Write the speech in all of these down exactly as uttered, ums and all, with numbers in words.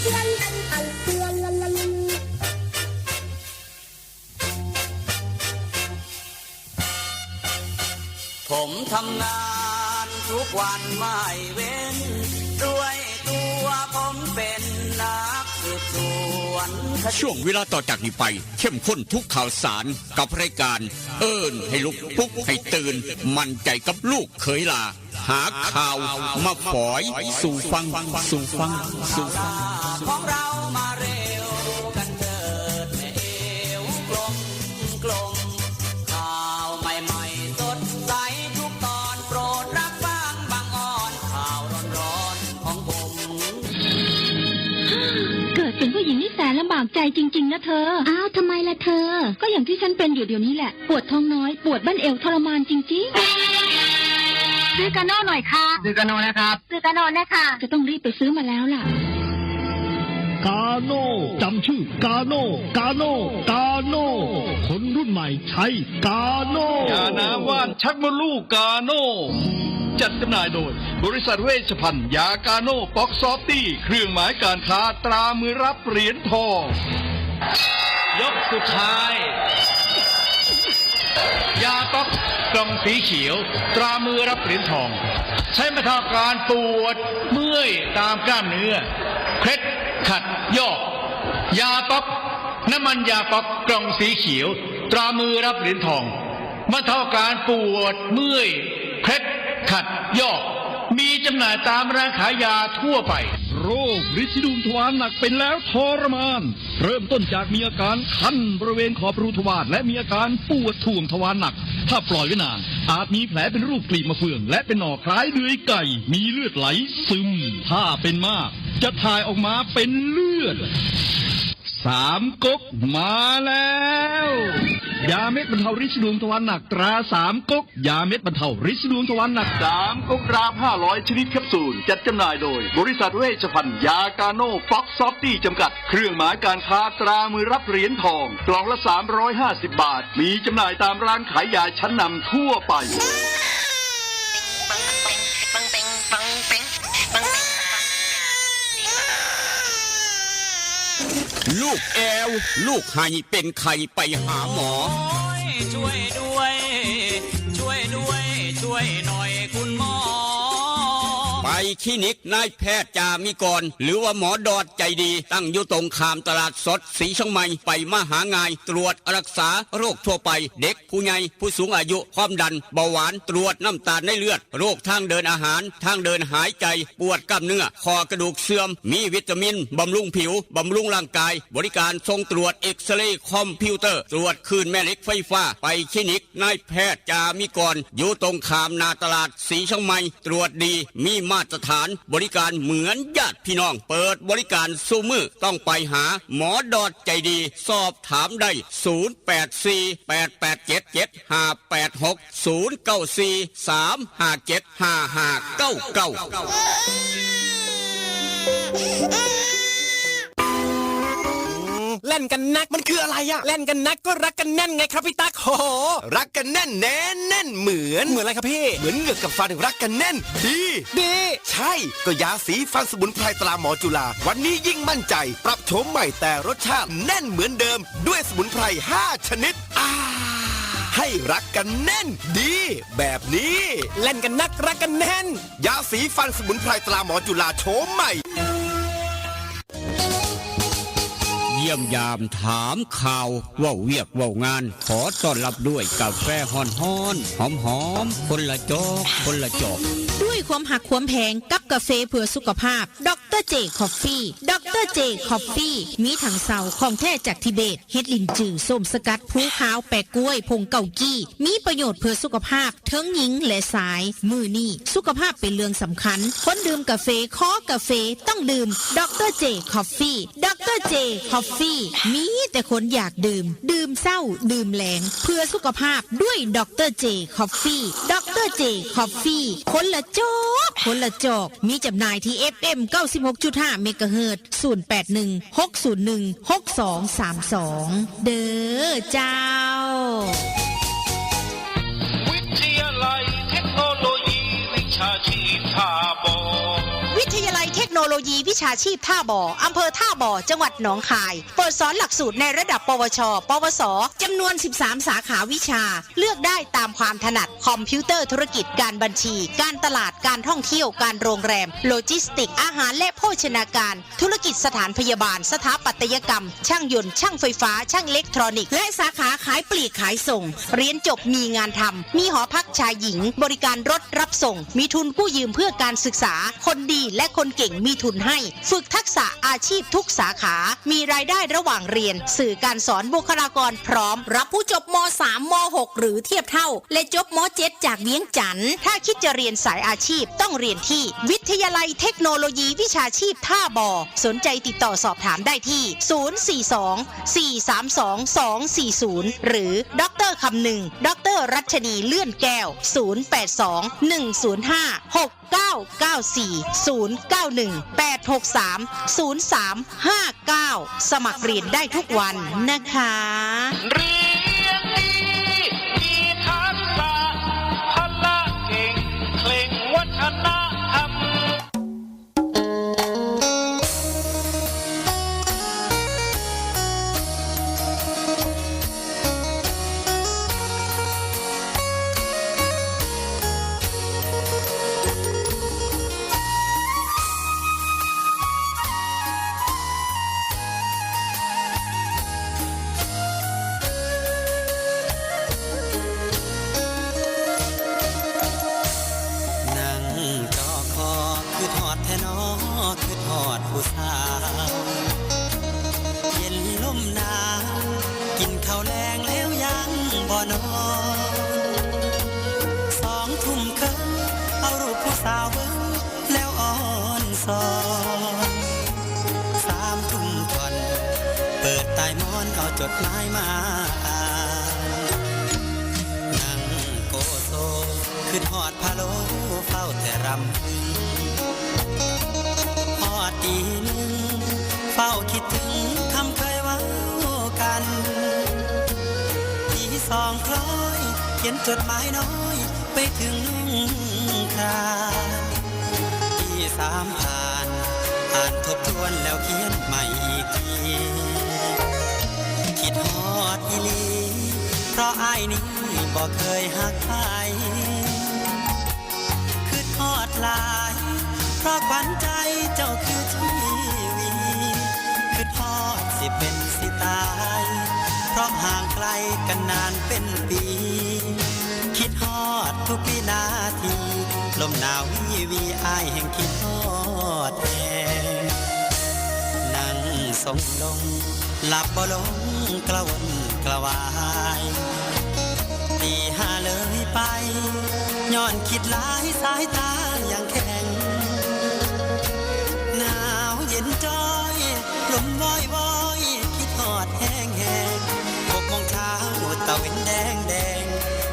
ผมทำงานทุกวันไม่เว้น ด้วยตัวผมเป็นนักสืบสวนคดี ช่วงเวลาต่อจากนี้ไป เข้มข้นทุกข่าวสารกับรายการ เอิ้นให้ลุกปลุกให้ตื่น มั่นใจกับลูกเขยหล้า หาข่าวมาฝอยสู่ฟัง สู่ฟัง สู่ฟัง ของเรามาเร็วกันเถิดแม่เอวกลมกลม ข่าวใหม่ๆสดใสทุกตอน โปรดรับฟังบางออน ข่าวร้อนๆของผม เกิดเป็นผู้หญิงนี่แสนลำบากใจจริงๆนะเธอ อ้าว ทำไมล่ะเธอ ก็อย่างที่ฉันเป็นอยู่เดี๋ยวนี้แหละ ปวดท้องน้อย ปวดบั้นเอวทรมานจริงๆ ซื้อกาโน่หน่อยค่ะ ซื้อกาโน่นะครับ ซื้อกาโน่นะคะ จะต้องรีบไปซื้อมาแล้วล่ะ กาโน่ จำชื่อกาโน่ กาโน่ กาโน่ คนรุ่นใหม่ใช้กาโน่ ยาน้ำว่านชักมดลูกกาโน่ จัดจำหน่ายโดย บริษัทเวชภัณฑ์ยากาโน่ป๊อกซอฟตี้ เครื่องหมายการค้าตรามือรับเหรียญทอง ยกสุดท้าย ยาป๊อกกล่องสีเขียว ตรามือรับเหรียญทอง ใช้บรรเทาอาการปวดเมื่อยตามกล้ามเนื้อ เคล็ดขัดยอก ยาป๊อก น้ำมันยาป๊อกกล่องสีเขียว ตรามือรับเหรียญทอง บรรเทาอาการปวดเมื่อย เคล็ดขัดยอก มีจำหน่ายตามร้านขายยาทั่วไป โรคริดสีดวงทวารหนักเป็นแล้วทรมาน เริ่มต้นจากมีอาการคันบริเวณขอบรูทวาร และมีอาการปวดถ่วงทวารหนัก ถ้าปล่อยไว้นาน อาจมีแผลเป็นรูปกลีบมะเฟือง และเป็นหนองคล้ายเดือยไก่ มีเลือดไหลซึม ถ้าเป็นมาก จะถ่ายออกมาเป็นเลือด สามก๊กมาแล้ว ยาเม็ดบรรเทาริดสีดวงทวารหนักตราสามก๊ก ยาเม็ดบรรเทาริดสีดวงทวารหนัก สามก๊กดราฟห้าร้อยชนิดแคปซูล จัดจำหน่ายโดย บริษัทเวชภัณฑ์ยากาโน่ป๊อกซอฟตี้จำกัด เครื่องหมายการค้าตรามือรับเหรียญทอง กล่องละ สามร้อยห้าสิบ บาท มีจำหน่ายตามร้านขายยาชั้นนำทั่วไป ลูกแอว ลูกไห้เป็นไข้ไปหาหมอ ช่วยด้วย ช่วยด้วย ช่วยหน่อยคุณหมอ ไปคลินิกนายแพทย์จามิกร หรือว่าหมอดอดใจดี ตั้งอยู่ตรงข้ามตลาดสดสีเชียงใหม่ ไปมาหาง่าย ตรวจรักษาโรคทั่วไป เด็กผู้ใหญ่ผู้สูงอายุ ความดัน เบาหวาน ตรวจน้ำตาลในเลือด โรคทางเดินอาหาร ทางเดินหายใจ ปวดกล้ามเนื้อ ข้อกระดูกเสื่อม มีวิตามิน บำรุงผิว บำรุงร่างกาย บริการส่งตรวจเอ็กซเรย์คอมพิวเตอร์ ตรวจคลื่นแม่เหล็กไฟฟ้า ไปคลินิกนายแพทย์จามิกร อยู่ตรงข้ามหน้าตลาดสีเชียงใหม่ ตรวจดี มีมาตรฐาน บริการเหมือนญาติพี่น้อง เปิดบริการซุมื้อ ต้องไปหาหมอดอดใจดี สอบถามได้ ศูนย์แปดสี่ แปดแปดเจ็ด เจ็ดห้าแปดหก ศูนย์เก้าสี่ สามห้าเจ็ด ห้าห้าเก้าเก้า แล่นกันนักมันคืออะไรอะแล่นกันนักก็รักกันแน่นไงครับพี่ตั๊ก โห รักกันแน่นแน่นแน่นเหมือน เหมือนอะไรครับพี่ เหมือนเหงือกกับฟันรักกันแน่น ดี ดี ใช่ ก็ยาสีฟันสมุนไพรตราหมอจุฬา วันนี้ยิ่งมั่นใจ ปรับโฉมใหม่แต่รสชาติแน่นเหมือนเดิม ด้วยสมุนไพรห้าชนิด อ่า ให้รักกันแน่น ดี แบบนี้ แล่นกันนักรักกันแน่น ยาสีฟันสมุนไพรตราหมอจุฬาโฉมใหม่ เยี่ยมยามถามข่าว เว้าเวียกเว้างาน ขอต้อนรับด้วยกาแฟฮ้อนๆ หอมๆ คนละจอก คนละจอก ด้วยความหักความแพงกับกาแฟเพื่อสุขภาพ ดอกเตอร์เจ คอฟฟี่ ดอกเตอร์เจ คอฟฟี่ มีถังเซาของแท้จากทิเบต เฮ็ดลิ้นจื่อ ส้มสกัด ภูขาว แปะกล้วย ผงเกากี้ มีประโยชน์เพื่อสุขภาพ ทั้งหญิงและชาย มื้อนี้สุขภาพเป็นเรื่องสำคัญ คนดื่มกาแฟ คอกาแฟ ต้องดื่ม ดอกเตอร์เจ คอฟฟี่ ดอกเตอร์เจ คอฟฟี่ มีแต่คนอยากดื่ม ดื่มเช้า ดื่มแลง เพื่อสุขภาพด้วย ดอกเตอร์เจ คอฟฟี่ ดอกเตอร์เจ คอฟฟี่ คนละจอก คนละจอก มีจำหน่ายที่ เอฟเอ็ม เก้าสิบหกจุดห้า เมกะเฮิรตซ์ ศูนย์แปดหนึ่ง หกศูนย์หนึ่ง หกสองสามสอง เด้อเจ้า วิทยาลัยเทคโนโลยีวิชาชีพท่าบ่อ วิทยาลัยเทคโนโล ยีวิชาชีพท่าบ่อ อำเภอท่าบ่อ จังหวัดหนองคาย เปิดสอนหลักสูตรในระดับ ปวช ปวส จำนวน สิบสาม สาขาวิชา เลือกได้ตามความถนัด คอมพิวเตอร์ธุรกิจ การบัญชี การตลาด การท่องเที่ยว การโรงแรม โลจิสติกส์ อาหารและโภชนาการ ธุรกิจสถานพยาบาล สถาปัตยกรรม ช่างยนต์ ช่างไฟฟ้า ช่างอิเล็กทรอนิกส์ และสาขาขายปลีกขายส่ง เรียนจบมีงานทำ มีหอพักชายหญิง บริการรถรับส่ง มีทุนกู้ยืมเพื่อการศึกษา คนดีและคนเก่งมีทุนให้ ฝึกทักษะอาชีพทุกสาขา มีรายได้ระหว่างเรียน สื่อการสอนบุคลากรพร้อม รับผู้จบ ม.สาม ม.หก หรือเทียบเท่า และจบ ม.เจ็ด จากเวียงจันทน์ ถ้าคิดจะเรียนสายอาชีพต้องเรียนที่วิทยาลัยเทคโนโลยีวิชาชีพท่าบ่อ สนใจติดต่อสอบถามได้ที่ ศูนย์สี่สอง สี่สามสอง สองสี่ศูนย์ หรือ ดอกเตอร์คำนึง ดอกเตอร์รัชนีเลื่อนแก้ว ศูนย์แปดสอง หนึ่งศูนย์ห้า หกเก้าเก้าสี่ ศูนย์เก้าหนึ่ง แปดหกสาม ศูนย์สามห้าเก้า สมัครเรียนได้ทุกวันนะคะ เรียนดี มีทักษะ พละเก่ง เคร่งวัฒนธรรม นั่งจอคอ คิดฮอดแท้น้อ คิดฮอดผู้สาว เย็นลมหนาว กินข้าวแลงแล้วยังบ่นอน สองทุ่มครึ่ง เอารูปผู้สาวเบิ่ง แล้วอ่อนสอน สามทุ่มท่อน เปิดใต้หมอนเอาจดหมายมาอ่าน นั่งโกโซ คิดฮอดพะโล เฝ้าแต่รำพึง ฮอดตีหนึ่ง เฝ้าคิดถึงคำเคยเว้ากัน ตีสองคล้อย เขียนจดหมายน้อย ไปถึงน้องคราน ตีสามผ่าน อ่านทบทวนแล้วเขียนใหม่อีกที คิดฮอดอีหลี เพราะอ้ายนี้บ่เคยฮักใคร คิดฮอดหลาย เพราะขวัญใจเจ้าคือทีวี คิดฮอดสิเป็นสิตาย เพราะห่างไกลกันนานเป็นปี คิดฮอดทุกวินาที ลมหนาววีวี อ้ายแห่งคิดฮอดแฮง นั่งทรงลง หลับบ่ลง กระวนกระวาย ตีห้าเลยไป ย้อนคิดหลาย สายตายังแข็ง หนาวเย็นจ้อย ลมวอยวอย คิดฮอดแฮงแฮง หกโมงเช้า ตะเว็นแดงแดง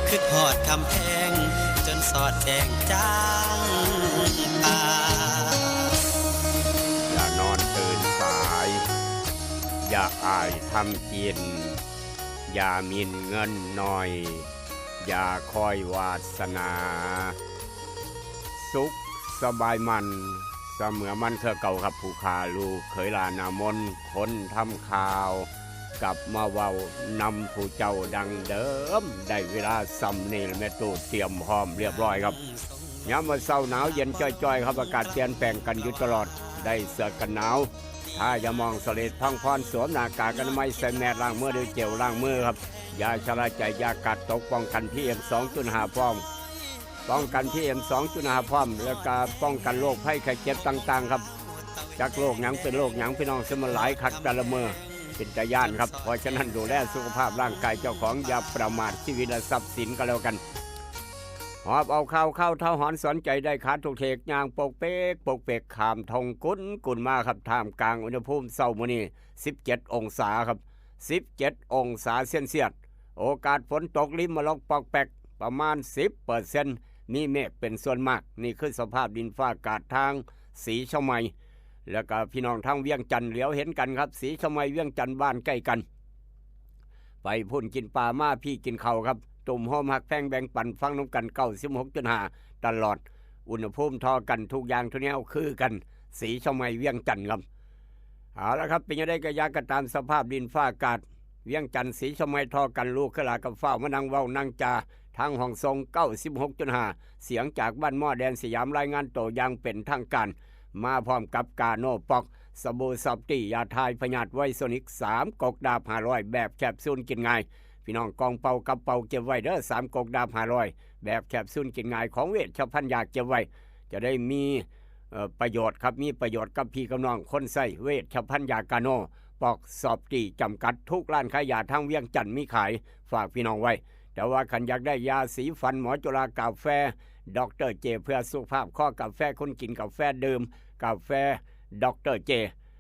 คิดฮอดคำแพง จนสอดแจ้งจางป่า อย่านอนตื่นสาย อย่าอ้ายทำกิน อย่าหมิ่นเงินหน่อย อย่าคอยวาสนา สุขสบายมัน เสมอมันคือเก่าครับ ผู้ข้าลูกเขยหลานนามน คนทำข่าว กลับมาเว้านำผู้เจ้าดังเดิม ได้เวลาส่ำนี้ละแม่ตู้เตรียมพร้อมเรียบร้อยครับ ยามมื้อเช้าหนาวเย็นจ้อยๆครับ อากาศเปลี่ยนแปลงกันอยู่ตลอด ได้เสื้อกันหนาว ทายาหม่องสเลดพังพร สวมหน้ากากอนามัย ใส่แมส ล้างมือด้วยเจลล้างมือครับ อย่าชะล่าใจ อย่ากาดตก ป้องกัน พีเอ็ม สองจุดห้า พร้อม ป้องกัน พีเอ็ม สองจุดห้า พร้อม แล้วก็ป้องกันโรคภัยไข้เจ็บต่างๆครับ จักโรคหยังเป็นโรคหยัง พี่น้อง ซึ่งมันหลายคักแต่ละมื้อ เป็นตาย้านครับ เพราะฉะนั้นดูแลสุขภาพร่างกายเจ้าของ อย่าประมาทชีวิตและทรัพย์สินก็แล้วกัน หอบเอาข่าว ข่าวเท้าหอนสอนใจ ได้ขาทุกเทก ย่างปกเปกปกเปก ข้ามทงกุนกุนมาครับ ท่ามกลางอุณหภูมิเช้ามื้อนี้ สิบเจ็ดองศาครับ สิบเจ็ดองศาเซลเซียส โอกาสฝนตกริมมะลอกปอกแปก ประมาณ สิบเปอร์เซ็นต์ มีเมฆเป็นส่วนมาก นี่คือสภาพดินฟ้าอากาศทางศรีเชียงใหม่ แล้วก็พี่น้องทางเวียงจันทน์เหลียวเห็นกันครับ ศรีเชียงใหม่ เวียงจันทน์ บ้านใกล้กัน ไปพุ่นกินปลา มาพี่กินข้าวครับ ตุ่มโฮมฮักแพงแบ่งปัน ฟังนำกัน เก้าสิบหกจุดห้า ตลอด อุณหภูมิเท่ากัน ทุกอย่างทุกแนวคือกัน ศรีเชียงใหม่เวียงจันทน์ครับ เอาละครับ เป็นยังไงก็อยากก็ตามสภาพดินฟ้าอากาศ เวียงจันทน์ศรีเชียงใหม่ทอกันลูกขึ้นลากับฟ้าวมานั่งเว้านั่งจา ทางห้องส่งเก้าสิบหกจุดห้า เสียงจากบ้านหม้อแดนสยามรายงานโตอย่างเป็นทางการ มาพร้อมกับกาโนปอก สบู่ซอฟตี้ ยาทายพยาธิไวโซนิก สามกกดาบห้าร้อยแบบแคปซูลกินง่าย พี่น้องกองเป่ากับเป่าเก็บไว้เด้อ สามกกดาบห้าร้อยแบบแคปซูลกินง่ายของเวชภัณฑ์ยาเก็บไว้ จะได้มีเอ่อประโยชน์ครับ มีประโยชน์กับพี่กับน้องคนใช้เวชภัณฑ์ยากาโนปอกซอฟตี้จำกัด ทุกร้านขายยาทางเวียงจันทน์มีขาย ฝากพี่น้องไว้ แต่ว่าคันอยากได้ยาสีฟันหมอจุฬากาแฟดอกเตอร์เจ เพื่อสุขภาพข้อกาแฟคนกินกาแฟดื่มกาแฟดอกเตอร์เจ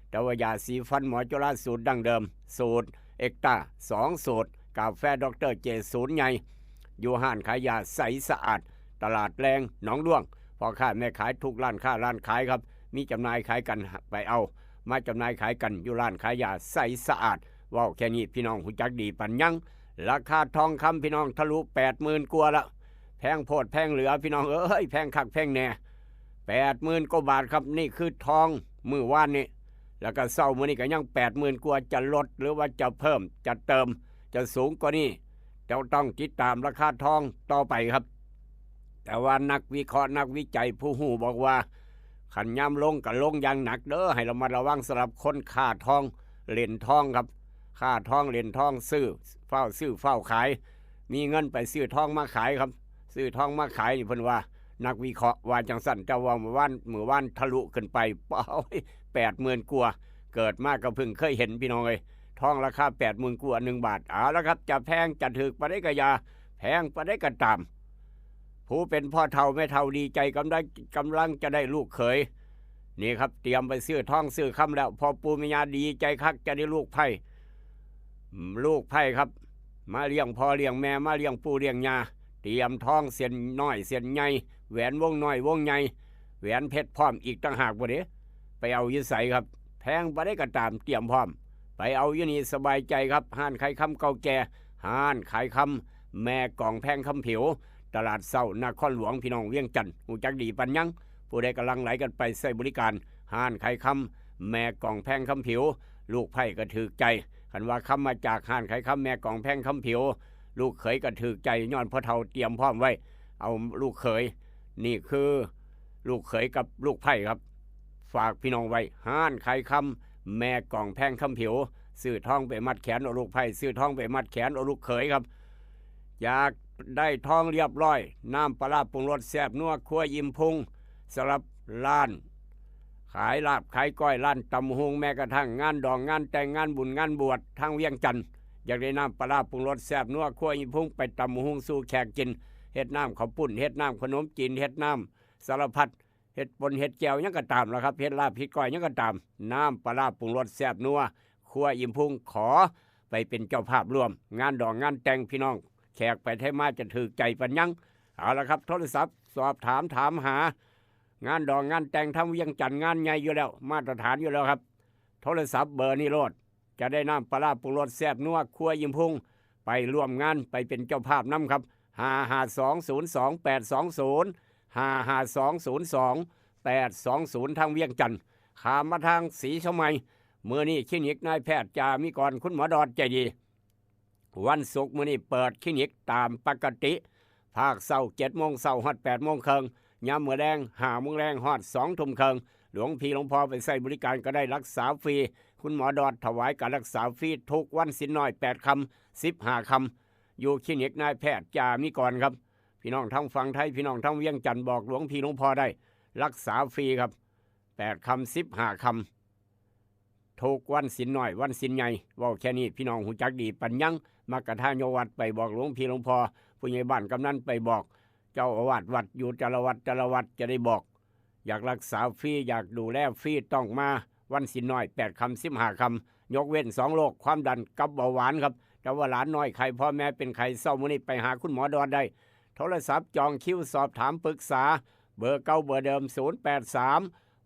แต่ว่ายาสีฟันหมอจุฬาสูตรดั้งเดิม สูตรเอ็กตาสองสูตร กาแฟดอกเตอร์เจ ศูนย์ใหญ่ อยู่ห้านขายยาใสสะอาด ตลาดแรงหนองด้วง พ่อค้าแม่ขายทุกร้านค้าร้านขายครับ มีจำหน่ายขายกันไปเอา มาจำหน่ายขายกันอยู่ร้านขายยาใสสะอาด เว้าแค่นี้พี่น้องฮู้จักดีปานยัง ราคาทองคำพี่น้องทะลุแปดหมื่นกว่าละ แพงโพดแพงเหลือพี่น้องเอ้ย แพงคักแพงแน่ แปดหมื่นกว่าบาทครับ นี่คือทองมื้อวานนี้ แล้วก็เช้ามื้อนี้ก็ยังแปดหมื่นกว่า จะลดหรือว่าจะเพิ่ม จะเติม จะสูงกว่านี้ เจ้าต้องติดตามราคาทองต่อไปครับ แต่ว่านักวิเคราะห์นักวิจัยผู้ฮู้บอกว่า คันยามลงก็ลงอย่างหนักเด้อ ให้ระมัดระวังสำหรับคนค้าทองเล่นทองครับ ค้าทองเล่นทอง ซื้อฟ้าวซื้อฟ้าวขาย มีเงินไปซื้อทองมาขายครับ ซื้อทองมาขายนี่เพิ่นว่า นักวิเคราะห์ว่าจังซั่น แต่ว่ามื้อวานมื้อวานทะลุขึ้นไป เป้าแปดหมื่นกว่า เกิดมาก็เพิ่งเคยเห็นพี่น้องเอ้ย ทองราคาแปดหมื่นกว่าหนึ่งบาท เอาละครับ จะแพงจะถูกปานใดก็อย่า แพงปานใดก็ตาม ผู้เป็นพ่อเฒ่าแม่เฒ่าดีใจกำลังกำลังจะได้ลูกเขย นี่ครับ เตรียมไปซื้อทองซื้อคำแล้ว พ่อปู่แม่ย่าดีใจคักจะได้ลูกไพร่ ลูกไพร่ครับ มาเลี้ยงพ่อเลี้ยงแม่ มาเลี้ยงปู่เลี้ยงย่า เตรียมทองเส้นน้อยเส้นใหญ่ แหวนวงน้อยวงใหญ่ แหวนเพชรพร้อมอีกต่างหากบ่เด้ ไปเอาอยู่ไสครับ แพงปานใดก็ตาม เตรียมพร้อม ไปเอาอยู่นี่สบายใจครับ ร้านขายคำเก่าแก่ ร้านขายคำแม่กองแพงคำผิว ตลาดเช้านครหลวง พี่น้องเวียงจันทน์ฮู้จักดีปานยัง ผู้ใดกำลังไหลกันไปใช้บริการ ร้านขายคำแม่กองแพงคำผิว ลูกไพร่ก็ถูกใจ คันว่าคำมาจากร้านขายคำแม่กองแพงคำผิว ลูกเขยก็ถูกใจ ย้อนพ่อเฒ่าเตรียมพร้อมไว้ เอาลูกเขย นี่คือลูกเขยกับลูกไพร่ครับ ฝากพี่น้องไว้ ร้านขายคำแม่กองแพงคำผิว ซื้อทองไปมัดแขนเอาลูกไพร่ ซื้อทองไปมัดแขนเอาลูกเขยครับ อยากได้ทองเรียบร้อย น้ำปลาร้าปรุงรสแซ่บนัวครัวอิ่มพุง สำหรับร้านขายลาบขายก้อย ร้านตำบักหุ่ง แม้กระทั่งงานดองงานแต่งงานบุญงานบวชทางเวียงจันทน์ อยากได้น้ำปลาร้าปรุงรสแซ่บนัวครัวอิ่มพุง ไปตำบักหุ่งสู่แขกกิน เฮ็ดน้ำข้าวปุ้น เฮ็ดน้ำขนมจีน เฮ็ดน้ำสารพัด เฮ็ดป่นเฮ็ดแจ่วหยังก็ตามล่ะครับ เฮ็ดลาบเฮ็ดก้อยหยังก็ตาม น้ำปลาร้าปรุงรสแซ่บนัวครัวอิ่มพุง ขอไปเป็นเจ้าภาพร่วม งานดองงานแต่งพี่น้อง แขกไปไทยมาจะถูกใจปานยัง เอาละครับ โทรศัพท์สอบถามถามหา งานดองงานแต่งทางเวียงจันทน์งานใหญ่อยู่แล้ว มาตรฐานอยู่แล้วครับ โทรศัพท์เบอร์นี้โลด จะได้น้ำปลาร้าปรุงรสแซ่บนัวครัวอิ่มพุง ไปร่วมงานไปเป็นเจ้าภาพนำครับ ห้าห้าสองศูนย์สองแปดสองศูนย์ ห้าห้าสองศูนย์สองแปดสองศูนย์ ทางเวียงจันทน์ ข้ามมาทางศรีเชียงใหม่ มื้อนี้คลินิกนายแพทย์จามิกร คุณหมอดอดใจดี วันศุกร์มื้อนี้เปิดคลินิกตามปกติ ภาคเช้าเจ็ดโมงเช้าฮอดแปดโมงครึ่ง ยามมื้อแลงห้าโมงแลงฮอดสองทุ่มครึ่ง หลวงพี่หลวงพ่อไปใช้บริการก็ได้ รักษาฟรี คุณหมอดอดถวายการรักษาฟรีทุกวันศีลน้อยแปดค่ำ สิบห้าค่ำ อยู่คลินิกนายแพทย์จามิกรครับ พี่น้องทางฝั่งไทย พี่น้องทางเวียงจันทน์บอกหลวงพี่หลวงพ่อได้ รักษาฟรีครับ แปดค่ำ สิบห้าค่ำ ทุกวันศีลน้อยวันศีลใหญ่ เว้าแค่นี้พี่น้องฮู้จักดีปานยัง มักกะทายกวัดไปบอกหลวงพี่หลวงพ่อ ผู้ใหญ่บ้านกำนันไปบอก เจ้าอาวาสวัดอยู่แต่ละวัดแต่ละวัดจะได้บอก อยากรักษาฟรี อยากดูแลฟรี ต้องมาวันศีลน้อยแปดค่ำ สิบห้าค่ำ ยกเว้นสองโรค ความดันกับเบาหวานครับ แต่ว่าหลานน้อยไข้ พ่อแม่เป็นไข้ เช้ามื้อนี้ไปหาคุณหมอดอดได้ โทรศัพท์จองคิวสอบถามปรึกษา เบอร์เก่าเบอร์เดิม ศูนย์แปดสาม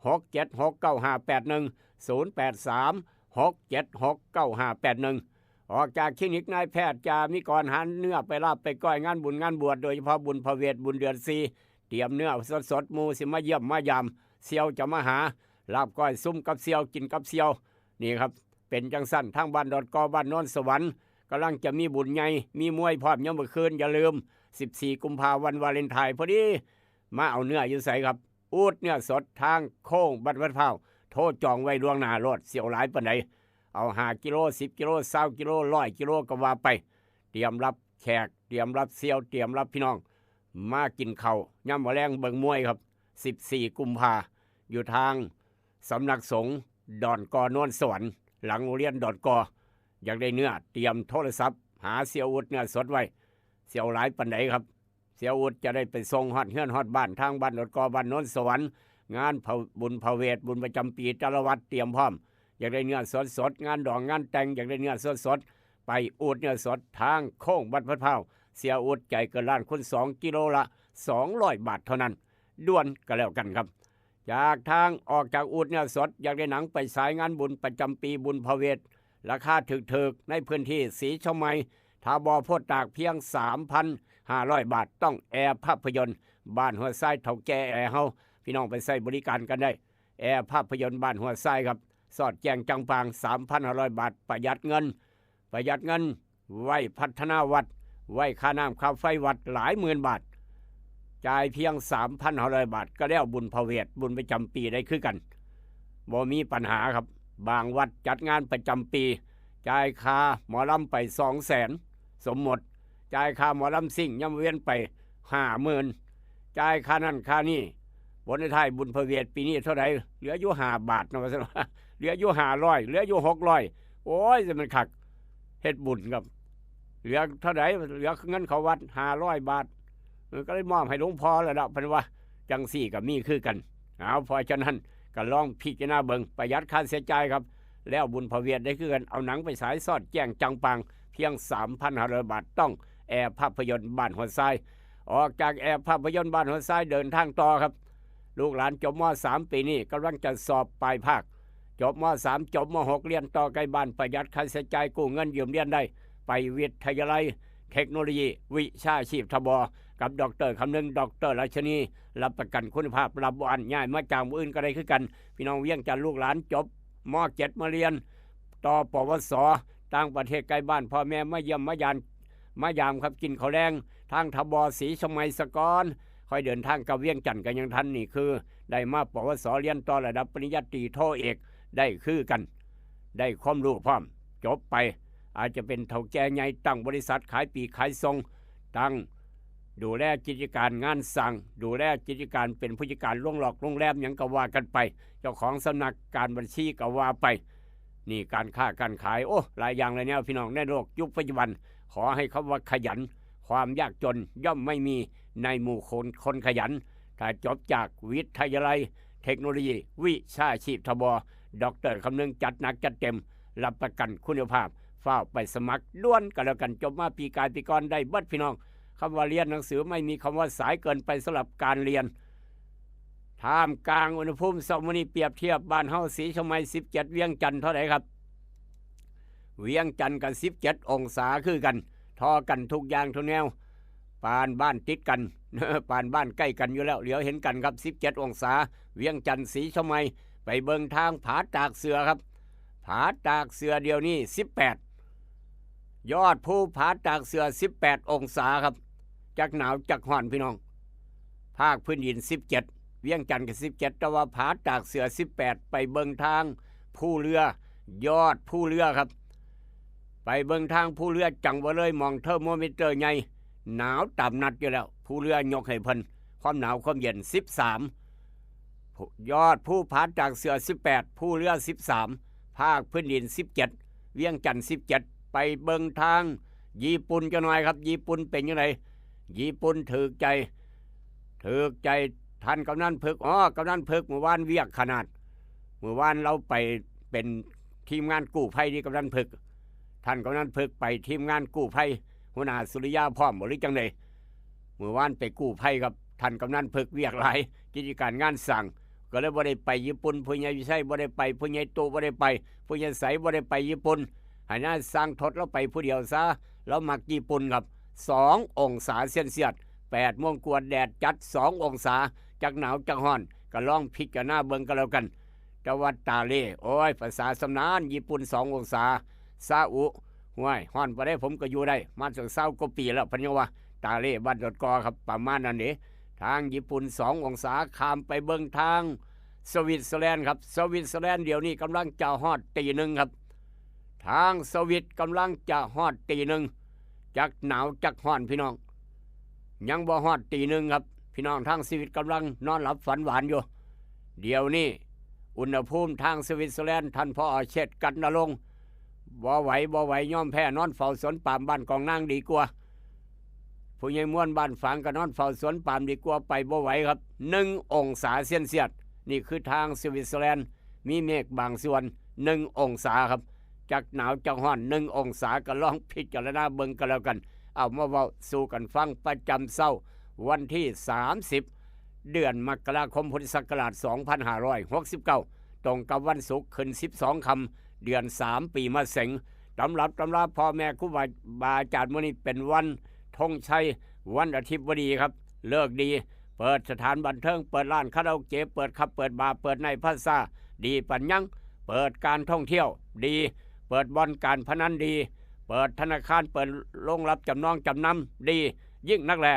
หกเจ็ดหก เก้าห้าแปดหนึ่ง ศูนย์แปดสาม หกเจ็ดหก เก้าห้าแปดหนึ่ง ออกจากคลินิกนายแพทย์จามิกร หาเนื้อไปลาบไปก้อยงานบุญงานบวช โดยเฉพาะบุญพระเวท บุญเดือนสี่ เตรียมเนื้อสดๆ หมู่สิมาเยี่ยมมายาม เสี่ยวจะมาหา ลาบก้อยซุ่มกับเสี่ยว กินกับเสี่ยว นี่ครับ เป็นจังซั่น ทางบ้านดอนกอ บ้านโนนสวรรค์ กำลังจะมีบุญใหญ่ มีมวยพร้อมยามมื้อคืน อย่าลืม สิบสี่ กุมภาวันวาเลนไทน์พอดี มาเอาเนื้ออยู่ไสครับ อูดเนื้อสดทางโค้งบ้านวัดพร้าว โทรจองไว้ล่วงหน้าโลด เสี่ยวหลายปานใด เอา ห้า กิโล สิบ กิโล ซาว กิโล ร้อย กิโล ก็ว่าไป เตรียมรับแขก เตรียมรับเสี่ยว เตรียมรับพี่น้อง มากินข้าวยามมื้อแลงเบิ่งมวยครับ สิบสี่ กุมภา อยู่ทางสำนักสงฆ์ดอนกอ โนนสวรรค์ หลังโรงเรียนดอนกอ อยากได้เนื้อ เตรียมโทรศัพท์หาเสี่ยวอูดเนื้อสดไว้ เสี่ยวหลายปานใดครับ เสี่ยวอูดจะได้ไปส่งฮอดเฮือนฮอดบ้าน ทางบ้านดอนกอ บ้านโนนสวรรค์ งานพระ บุญพระเวท บุญประจำปีแต่ละวัดเตรียมพร้อม อยากได้เนื้อสดๆ งานดองงานแต่ง อยากได้เนื้อสดๆ ไปอูดเนื้อสดทางโค้งวัดพร้าว เสี่ยวอูดใจเกินล้าน คูณ สอง กิโลละ สองร้อย บาทเท่านั้น ด่วนก็แล้วกันครับ จากทางออกจากอูดเนื้อสด อยากได้หนังไปฉายงานบุญประจำปีบุญพระเวท ราคาถูกๆ ในพื้นที่สีชมไม ทบ โพธิ์ตาก เพียง สามพันห้าร้อย บาท ต้องแอร์ภาพยนตร์ บ้านหัวทราย เฒ่าแก่แอร์เฮา พี่น้องไปใช้บริการกันได้ แอร์ภาพยนตร์บ้านหัวทรายครับ สอดแจ้งจังปาง สามพันห้าร้อย บาท ประหยัดเงิน ประหยัดเงิน ไว้พัฒนาวัด ไว้ค่าน้ำค่าไฟวัดหลายหมื่นบาท จ่ายเพียง สามพันห้าร้อย บาท ก็แล้วบุญพระเวท บุญประจำปีได้คือกัน บ่มีปัญหาครับ บางวัดจัดงานประจำปี จ่ายค่าหมอลำไป สองแสน สมมติ จ่ายค่าหมอลำซิ่งยามเวียนไป ห้าหมื่น จ่ายค่านั่นค่านี่ ผลท้ายบุญพระเวทปีนี้เท่าไหร่ เหลืออยู่ ห้า บาทนะ ว่าซั่นว่า เหลืออยู่ ห้าร้อย เหลืออยู่ หกร้อย โอ้ย จะมันคัก เฮ็ดบุญครับ เหลือเท่าไหร่ เหลือเงินเข้าวัด ห้าร้อย บาท เออ ก็เลยมอบให้หลวงพ่อแล้วล่ะ เพิ่นว่า จังซี่ก็มีคือกัน เอา เพราะฉะนั้นก็ลองพิจารณาเบิ่ง ประหยัดค่าใช้จ่ายครับ แล้วบุญพระเวทได้คือกัน เอาหนังไปฉายสอดแจ้งจังปาง เพียง สามพันห้าร้อย บาท ต้องแอร์ภาพยนตร์บ้านหัวทราย ออกจากแอร์ภาพยนตร์บ้านหัวทราย เดินทางต่อครับ ลูกหลานจบ ม.สาม ปีนี้ กำลังจะสอบปลายภาค จบ ม.สาม จบ ม.หก เรียนต่อใกล้บ้าน ประหยัดค่าใช้จ่าย กู้เงินยืมเรียนได้ ไปวิทยาลัยเทคโนโลยีวิชาชีพ ทบ กับดอกเตอร์คำนึง ดอกเตอร์ราชนี รับประกันคุณภาพ รับบ่อั้น ย้ายมาจากมื้ออื่นก็ได้คือกัน พี่น้องเวียงจันทน์ ลูกหลานจบ ม.เจ็ด มาเรียนต่อ ปวส ต่างประเทศใกล้บ้าน พ่อแม่มาเยี่ยมมายาม มายามครับ กินข้าวแลง ทาง ทบ สีชมไมสะก่อน ค่อยเดินทางกลับเวียงจันทน์กันยังทัน นี่คือได้มา ปวส เรียนต่อระดับปริญญาตรี โท เอก ได้คือกัน ได้ความรู้พร้อม จบไป อาจจะเป็นเฒ่าแก่ใหญ่ ตั้งบริษัทขายปลีกขายส่ง ตั้งดูแลกิจการงานสร้าง ดูแลกิจการเป็นผู้จัดการโรงหลอกโรงแรมหยังก็ว่ากันไป เจ้าของสำนักการบัญชีก็ว่าไป นี่การค้าการขาย โอ้ หลายอย่างเลยเนี่ยพี่น้อง ในโลกยุคปัจจุบัน ขอให้คำว่าขยัน ความยากจนย่อมไม่มีในหมู่คน คนขยัน ถ้าจบจากวิทยาลัยเทคโนโลยีวิชาชีพ ทบ ดอกเตอร์คำนึง จัดหนักจัดเต็ม รับประกันคุณภาพ ฟ้าวไปสมัครด่วนก็แล้วกัน จบมาปีกายปีก่อนได้เบิดพี่น้อง คำว่าเรียนหนังสือไม่มีคำว่าสายเกินไปสำหรับการเรียน ท่ามกลางอุณหภูมิเช้ามื้อนี้ เปรียบเทียบบ้านเฮาสีชมไม สิบเจ็ด เวียงจันทน์เท่าไหร่ครับ เวียงจันทน์กับ สิบเจ็ด องศาคือกัน ท่อกันทุกอย่างทุกแนว ปานบ้านติดกัน ปานบ้านใกล้กันอยู่แล้ว เหลียวเห็นกันครับ สิบเจ็ด องศา เวียงจันทน์ สีชมไม ไปเบิ่งทางผาตากเสือครับ ผาตากเสือเดี๋ยวนี้ สิบแปด ยอดภูผาตากเสือ สิบแปด องศาครับ จักหนาวจักฮ้อนพี่น้อง ภาคพื้นดิน สิบเจ็ด เวียงจันทน์ก็ สิบเจ็ด แต่ว่าผาตากเสือ สิบแปด ไปเบิ่งทางภูเรือ ยอดภูเรือครับ ไปเบิ่งทางภูเรือจังหวัดเลย หม่องเทอร์โมมิเตอร์ใหญ่ หนาวตามนัดอยู่แล้ว ภูเรือยกให้เพิ่น ความหนาวความเย็น สิบสาม ยอดภูผาตากเสือ สิบแปด ภูเรือ สิบสาม ภาคพื้นดิน สิบเจ็ด เวียงจันทน์ สิบเจ็ด ไปเบิ่งทางญี่ปุ่นจักหน่อยครับ ญี่ปุ่นเป็นจั่งใด ญี่ปุ่นถูกใจ ถูกใจท่านกำนันพึก อ๋อ กำนันพึก มื้อวานเวียกขนาด มื้อวานเราไปเป็นทีมงานกู้ภัยนี่ กำนันพึก ท่านกำนันพึกไปทีมงานกู้ภัย หัวหน้าสุริยาพร้อมบ่หรือจั่งใด มื้อวานไปกู้ภัยครับ ท่านกำนันพึกเวียกหลาย กิจการงานสร้าง ก็เลยบ่ได้ไปญี่ปุ่น ผู้ใหญ่วิชัยบ่ได้ไป ผู้ใหญ่ตู้บ่ได้ไป ผู้ใหญ่ใสบ่ได้ไปญี่ปุ่น ให้นายสร้างทดเราไปผู้เดียวซะ เรามักญี่ปุ่นครับ สอง องศาเซลเซียส แปดโมงกว่าแดดจัด สอง องศา จักหนาวจักฮ้อน ก็ลองพิจารณาเบิ่งก็แล้วกัน แต่ว่าตาเล่ โอ้ย ภาษาสำนาน ญี่ปุ่น สององศา ซาอุ ห้วย ฮ้อนปานใดผมก็อยู่ได้ มาตั้งซาวกว่าปีแล้ว เพิ่นยังว่า ตาเล่ บ้านดอนกอครับ ประมาณนั้นเด้ ทางญี่ปุ่น สององศา ข้ามไปเบิ่งทางสวิตเซอร์แลนด์ครับ สวิตเซอร์แลนด์เดี๋ยวนี้กำลังจะฮอดตีหนึ่งครับ ทางสวิตกำลังจะฮอดตีหนึ่ง จักหนาวจักฮ้อนพี่น้อง ยังบ่ฮอดตีหนึ่งครับ พี่น้องทางสวิตกำลังนอนหลับฝันหวานอยู่ เดี๋ยวนี้อุณหภูมิทางสวิตเซอร์แลนด์ ท่านผอ.เชษฐกันณรงค์ บ่ไหว บ่ไหว ยอมแพ้ นอนเฝ้าสวนปาล์มบ้านกองนางดีกว่า ผู้ใหญ่ม่วนบ้านฝางก็นอนเฝ้าสวนปาล์มดีกว่า ไปบ่ไหวครับ หนึ่งองศาเซลเซียส นี่คือทางสวิตเซอร์แลนด์ มีเมฆบางส่วน หนึ่งองศาครับ จักหนาวจักฮ้อน หนึ่งองศา ก็ลองพิจารณาเบิ่งกันแล้วกัน เอามาเว้าสู่กันฟังประจำเช้า วันที่สามสิบ เดือนมกราคม พุทธศักราช สองพันห้าร้อยหกสิบเก้า ตรงกับวันศุกร์ขึ้นสิบสองค่ำ เดือนสาม ปีมะเสง ตำรับตำราพ่อแม่ครูบาอาจารย์ มื้อนี้เป็นวันธงชัย วันอาทิตย์บ่ดีครับ ฤกษ์ดี เปิดสถานบันเทิง เปิดร้านคาราโอเกะ เปิดผับ เปิดบาร์ เปิดไนท์พลาซ่า ดีปานหยัง เปิดการท่องเที่ยว ดี เปิดบ่อนการพนัน ดี เปิดธนาคาร เปิดโรงรับจำนองจำนำ ดียิ่งนักแล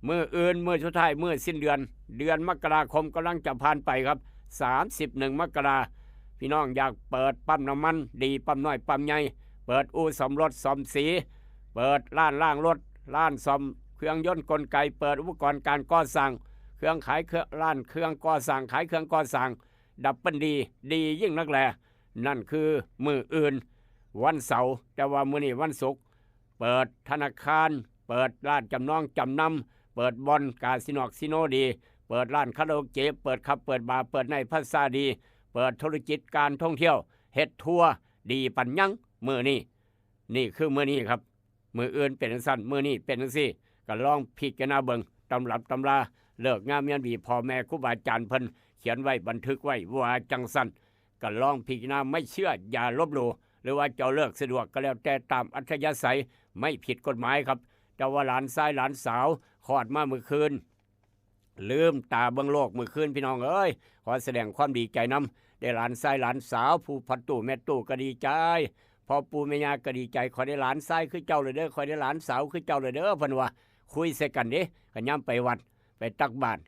มื้ออื่น มื้อสุดท้าย มื้อสิ้นเดือน เดือนมกราคมกำลังจะผ่านไปครับ สามสิบเอ็ด มกรา พี่น้องอยากเปิดปั๊มน้ำมัน ดี ปั๊มน้อย ปั๊มใหญ่ เปิดอู่ซ่อมรถซ่อมสี เปิดร้านล้างรถ ร้านซ่อมเครื่องยนต์กลไก เปิดอุปกรณ์การก่อสร้าง เครื่องขายเครื่อง ร้านเครื่องก่อสร้าง ขายเครื่องก่อสร้าง ดับเบิลดี ดียิ่งนักแล นั่นคือมื้ออื่น วันเสาร์ แต่ว่ามื้อนี้วันศุกร์ เปิดธนาคาร เปิดร้านจำนองจำนำ เปิดบ่อนคาสิโน คาสิโนดี เปิดร้านคาราโอเกะ เปิดผับ เปิดบาร์ เปิดไนท์พลาซ่าดี เปิดธุรกิจการท่องเที่ยว เฮ็ดทัวร์ ดีปานหยัง มื้อนี้ นี่คือมื้อนี้ครับ มื้ออื่นเป็นจั่งซั้น มื้อนี้เป็นจั่งซี้ ก็ลองพิจารณาเบิ่ง ตำรับตำรา ฤกษ์งามยามดี พ่อแม่ครูบาอาจารย์เพิ่นเขียนไว้ บันทึกไว้ว่าจั่งซั้น ก็ลองพิจารณา ไม่เชื่ออย่าลบหลู่ หรือว่าเจ้าเลิกสะดวกก็แล้วแต่ตามอัธยาศัย ไม่ผิดกฎหมายครับ แต่ว่าหลานชายหลานสาวคลอดมามื้อคืน ลืมตาเบิ่งโลกมื้อคืน พี่น้องเอ้ย ขอแสดงความดีใจนำ ได้หลานชายหลานสาว ผู้พ่อตู้แม่ตู้ก็ดีใจ พ่อปู่แม่ย่าก็ดีใจ ข้อยได้หลานชายคือเจ้าแล้วเด้อ ข้อยได้หลานสาวคือเจ้าแล้วเด้อ เพิ่นว่า คุยใส่กันเด้ ก็ยามไปวัด ไปตักบาตร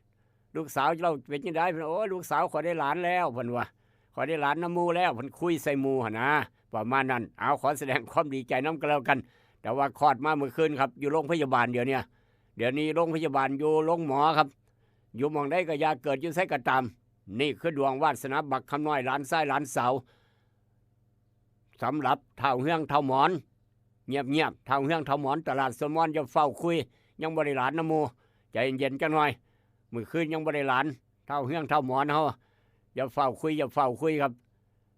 ลูกสาวเจ้าเป็นจั่งใด เพิ่น โอ้ย ลูกสาวข้อยได้หลานแล้ว เพิ่นว่า ข้อยได้หลานนำหมู่แล้ว เพิ่นคุยใส่หมู่หั้นนะ ประมาณนั้น เอา ขอแสดงความดีใจนำกันแล้วกัน แต่ว่าคลอดมามื้อคืนครับ อยู่โรงพยาบาลเดี๋ยวเนี้ย เดี๋ยวนี้โรงพยาบาลอยู่โรงหมอครับ อยู่หม่องใดก็อย่า เกิดอยู่ไสก็ตาม นี่คือดวงวาสนาบักคำน้อย หลานชายหลานสาว สำหรับท้าวเฮืองท้าวหมอน เงียบๆ ท้าวเฮืองท้าวหมอน ตลาดสวนหมอน อย่าฟ้าวคุย ยังบ่ได้หลานนำหมู่ ใจเย็นๆ จักหน่อย มื้อคืนยังบ่ได้หลาน ท้าวเฮืองท้าวหมอนเฮา อย่าฟ้าวคุย อย่าฟ้าวคุยครับ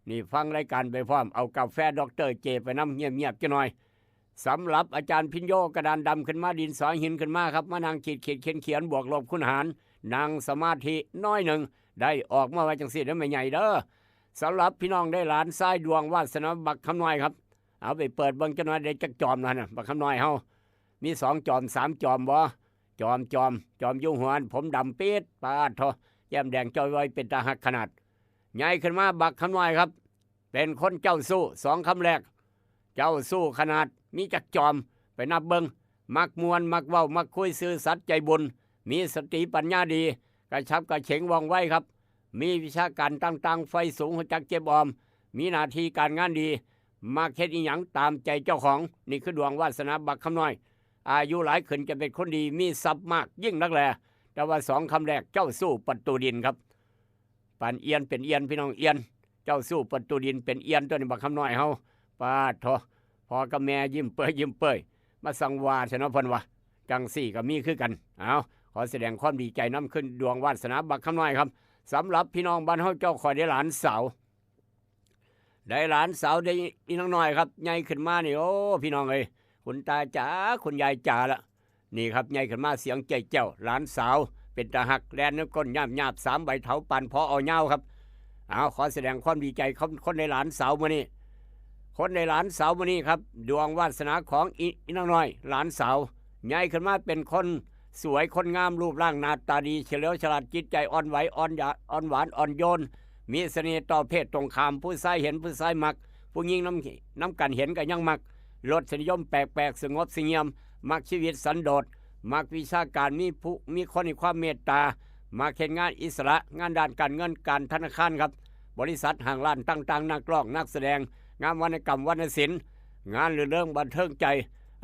นี่ฟังรายการไปพร้อม เอากาแฟดอกเตอร์เจไปนำ เงียบๆ จักหน่อย สำหรับอาจารย์พิญโย กระดานดำขึ้นมา ดินสอหินขึ้นมาครับ มานั่งขีดขีดเขียนเขียน บวกลบคูณหาร นั่งสมาธิน้อยหนึ่ง ได้ออกมาว่าจั่งซี้เด้อแม่ใหญ่เด้อ สำหรับพี่น้องได้หลานชายดวงวาสนาบักคำน้อยครับ เอาไปเปิดเบิ่งจักหน่อย ได้จักจอมแล้วหั่นน่ะ บักคำน้อยเฮา มีสองจอมสามจอมบ่ จอม จอม จอมอยู่หัว ผมดำปี๊ด ปาดโธ่ แก้มแดงจ้อยว้อย เป็นตาฮักขนาด ใหญ่ขึ้นมาบักคำน้อยครับ เป็นคนเจ้าชู้ สองคำแรก เจ้าชู้ขนาด มีจักจอม ไปนับเบิ่ง มักม่วน มักเว้า มักคุย ซื่อสัตย์ใจบุญ มีสติปัญญาดี กระฉับกระเฉงว่องไวครับ มีวิชาการต่างๆ ใฝ่สูง รู้จักเก็บออม มีหน้าที่การงานดี มักเฮ็ดอิหยังตามใจเจ้าของ นี่คือดวงวาสนาบักคำน้อย อายุหลายขึ้นจะเป็นคนดี มีทรัพย์มากยิ่งนักแล แต่ว่าสองคำแรก เจ้าชู้ประตูดินครับ ปานเอียนเป็นเอียน พี่น้อง เอียน เจ้าชู้ประตูดินเป็นเอียน ตัวนี้บักคำน้อยเฮา ปาดโธ่ พ่อกับแม่ยิ้มเปื่อยยิ้มเปื่อย มาสั่งว่าซะเนาะ เพิ่นว่า จั่งซี้ก็มีคือกัน เอา ขอแสดงความดีใจนำ คือดวงวาสนาบักคำน้อยครับ สำหรับพี่น้องบ้านเฮา เจ้า ข้อยได้หลานสาว ได้หลานสาว ได้อีนางน้อยครับ ใหญ่ขึ้นมานี่ โอ้ พี่น้องเอ้ย คุณตาจ๋า คุณยายจ๋าละ นี่ครับ ใหญ่ขึ้นมาเสียงแจ้วแจ้ว หลานสาว เป็นตาฮัก แล่นนำก้นหยาบๆ สามใบเถา ปานพอเอายาวครับ เอา ขอแสดงความดีใจ คน คนได้หลานสาวมื้อนี้ คนได้หลานสาวมื้อนี้ครับ ดวงวาสนาของอี อีนางน้อย หลานสาว ใหญ่ขึ้นมาเป็นคนสวยคนงาม รูปร่างหน้าตาดี เฉลียวฉลาด จิตใจอ่อนไหว อ่อนหยา อ่อนหวาน อ่อนโยน มีเสน่ห์ต่อเพศตรงข้าม ผู้ชายเห็นผู้ชายมัก ผู้หญิงนำนำกันเห็นก็ยังมัก รสนิยมแปลกๆ สงบเสงี่ยม มักชีวิตสันโดษ มักวิชาการ มีผู้มีคนให้ความเมตตา มักเฮ็ดงานอิสระ งานด้านการเงินการธนาคารครับ บริษัทห้างร้านต่างๆ นักร้องนักแสดง งานวรรณกรรมวรรณศิลป์ งานรื่นเริงบันเทิงใจ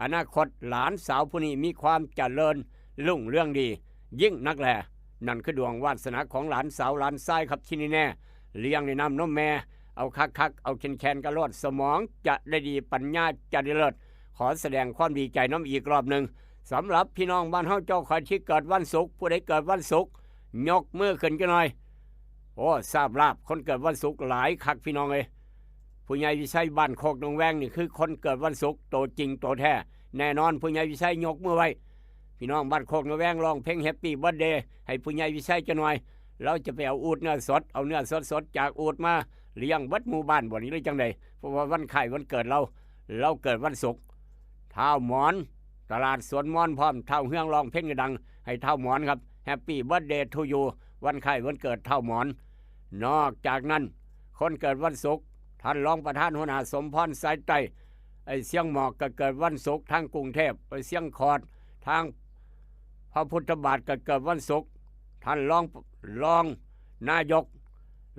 อนาคตหลานสาวผู้นี้มีความเจริญรุ่งเรืองดี ยิ่งนักแล นั่นคือดวงวาสนาของหลานสาวหลานชายครับ ที่แน่ๆ เลี้ยงในน้ำนมแม่ เอาคักๆ เอาแคนๆ กะโลด สมองจะได้ดี ปัญญาจะได้เลิศ ขอแสดงความดีใจน้ำอีกรอบหนึ่ง สำหรับพี่น้องบ้านเฮาเจ้าข่อยที่เกิดวันศุกร์ ผู้ใดเกิดวันศุกร์ ยกมือขึ้นจักหน่อย โอ้ ทราบลาภ คนเกิดวันศุกร์หลายคักพี่น้องเอ้ย ผู้ใหญ่วิชัยบ้านโคกหนองแวงนี่คือคนเกิดวันศุกร์ โตจริงโตแท้ แน่นอน ผู้ใหญ่วิชัยยกมือไว้ พี่น้องบ้านโคกหนองแวงร้องเพลง Happy Birthday ให้ผู้ใหญ่วิชัยจักหน่อย เราจะไปเอาอูฐเนื้อสด เอาเนื้อสดๆ จากอูฐมาเลี้ยงเบิดหมู่บ้านบ่นี่หรือจั่งใด เพราะว่าวันคล้ายวันเกิดเรา เราเกิดวันศุกร์ ท้าวหมอน ตลาดสวนมอนพร้อม ท้าวเฮืองร้องเพลงดัง ให้ท้าวหมอนครับ Happy Birthday to you วันคล้ายวันเกิดท้าวหมอน นอกจากนั้น คนเกิดวันศุกร์ ท่านรองประธานหัวหน้าสมพรสายใต้ ไอ้เชียงหมอกก็เกิดวันศุกร์ ทางกรุงเทพ ไอ้เชียงขอด ทางพระพุทธบาทก็เกิดวันศุกร์ ท่านรอง รองนายก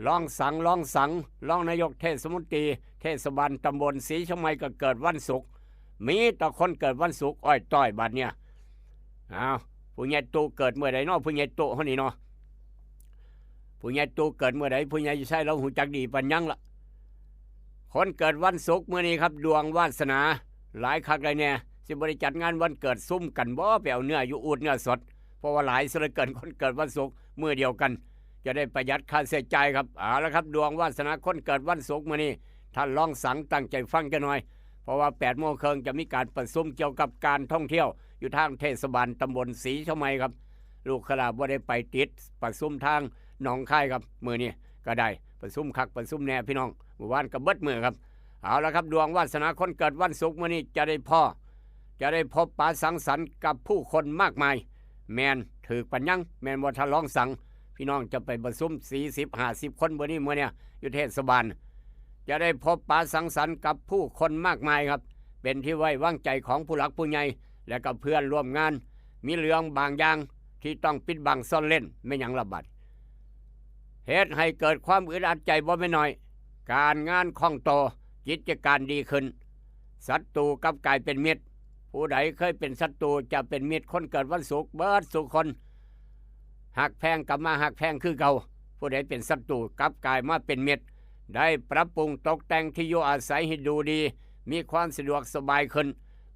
รองสัง รองสัง รองนายกเทศมนตรี เทศบาลตำบลศรีเชียงใหม่ก็เกิดวันศุกร์ มีแต่คนเกิดวันศุกร์ อ้อยต้อยบัดเนี่ย อ้าว ผู้ใหญ่ตู้เกิดเมื่อใดเนาะ ผู้ใหญ่ตู้เฮานี่เนาะ ผู้ใหญ่ตู้เกิดเมื่อใด ผู้ใหญ่ใช่เราหูจักดีปานยังละ คนเกิดวันศุกร์มื้อนี้ครับ ดวงวาสนาหลายคักเลยเนี่ย สิบ่ได้จัดงานวันเกิดซุ่มกันบ่ ไปเอาเนื้ออยู่อูดเนื้อสด เพราะว่าหลายซะเหลือเกิน คนเกิดวันศุกร์มื้อเดียวกัน จะได้ประหยัดค่าใช้จ่ายครับ เอาละครับ ดวงวาสนาคนเกิดวันศุกร์มื้อนี้ ท่านรองสังตั้งใจฟังจักหน่อย เพราะว่าแปดโมงครึ่งจะมีการประชุมเกี่ยวกับการท่องเที่ยว อยู่ทางเทศบาลตำบลศรีเชียงใหม่ครับ ลูกขลาบ่ได้ไปติดประชุมทางหนองคายครับ มื้อนี้ก็ได้ประชุมคักประชุมแน่พี่น้อง มื้อวานก็เบิดมื้อครับ เอาละครับ ดวงวาสนาคนเกิดวันศุกร์มื้อนี้จะได้พ้อ จะได้พบปะสังสรรค์กับผู้คนมากมาย แม่นถืกปานยัง แม่นบ่ ท่านรองสัง พี่น้องจะไปประชุม สี่สิบ ห้าสิบ คนมื้อนี้มื้อเนี่ย อยู่เทศบาล จะได้พบปะสังสรรค์กับผู้คนมากมายครับ เป็นที่ไว้วางใจของผู้หลักผู้ใหญ่ และกับเพื่อนร่วมงาน มีเรื่องบางอย่างที่ต้องปิดบังซ่อนเร้น แม่นหยังละบัด เฮ็ดให้เกิดความอึดอัดใจบ่แม่นน้อย การงานคล่องตัว กิจการดีขึ้น ศัตรูกลับกลายเป็นมิตร ผู้ใดเคยเป็นศัตรูจะเป็นมิตร คนเกิดวันศุกร์เบิดสู่คน ฮักแพงกลับมาฮักแพงคือเก่า ผู้ใดเป็นศัตรูกลับกลายมาเป็นมิตร ได้ปรับปรุงตกแต่งที่อยู่อาศัยให้ดูดี มีความสะดวกสบายขึ้น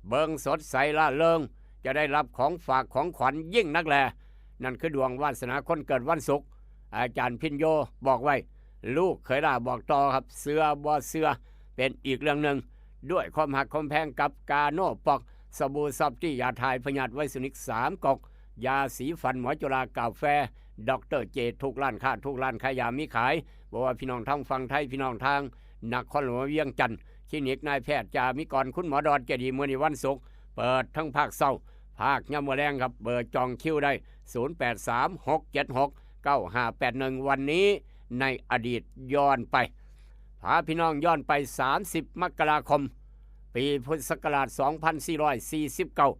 เบิ่งสดใสร่าเริง จะได้รับของฝากของขวัญยิ่งนักแล นั่นคือดวงวาสนาคนเกิดวันศุกร์ อาจารย์พิญโยบอกไว้ ลูกเขยล่าบอกต่อครับ เชื่อบ่เชื่อเป็นอีกเรื่องหนึ่ง ด้วยความฮักความแพงกับกาโนปอก สบู่ซอฟตี้ ยาถ่ายพยาธิไวรัสนิกสามก๊อก ยาสีฟันหมอจุฬากาแฟ ดอกเตอร์เจ ทุกร้านค้า ทุกร้านขายยามีขาย บ่ว่าพี่น้องทางฝั่งไทย พี่น้องทางนครหลวงเวียงจันทน์ คลินิกนายแพทย์จามิกร คุณหมอดอนเจดี มื้อนี้วันศุกร์ เปิดทั้งภาคเช้า ภาคยามมื้อแลงครับ เบอร์จองคิวได้ ศูนย์แปดสาม หกเจ็ดหก เก้าห้าแปดหนึ่ง วันนี้ในอดีตย้อนไป พาพี่น้องย้อนไป สามสิบ มกราคม ปีพุทธศักราช สองพันสี่ร้อยสี่สิบเก้า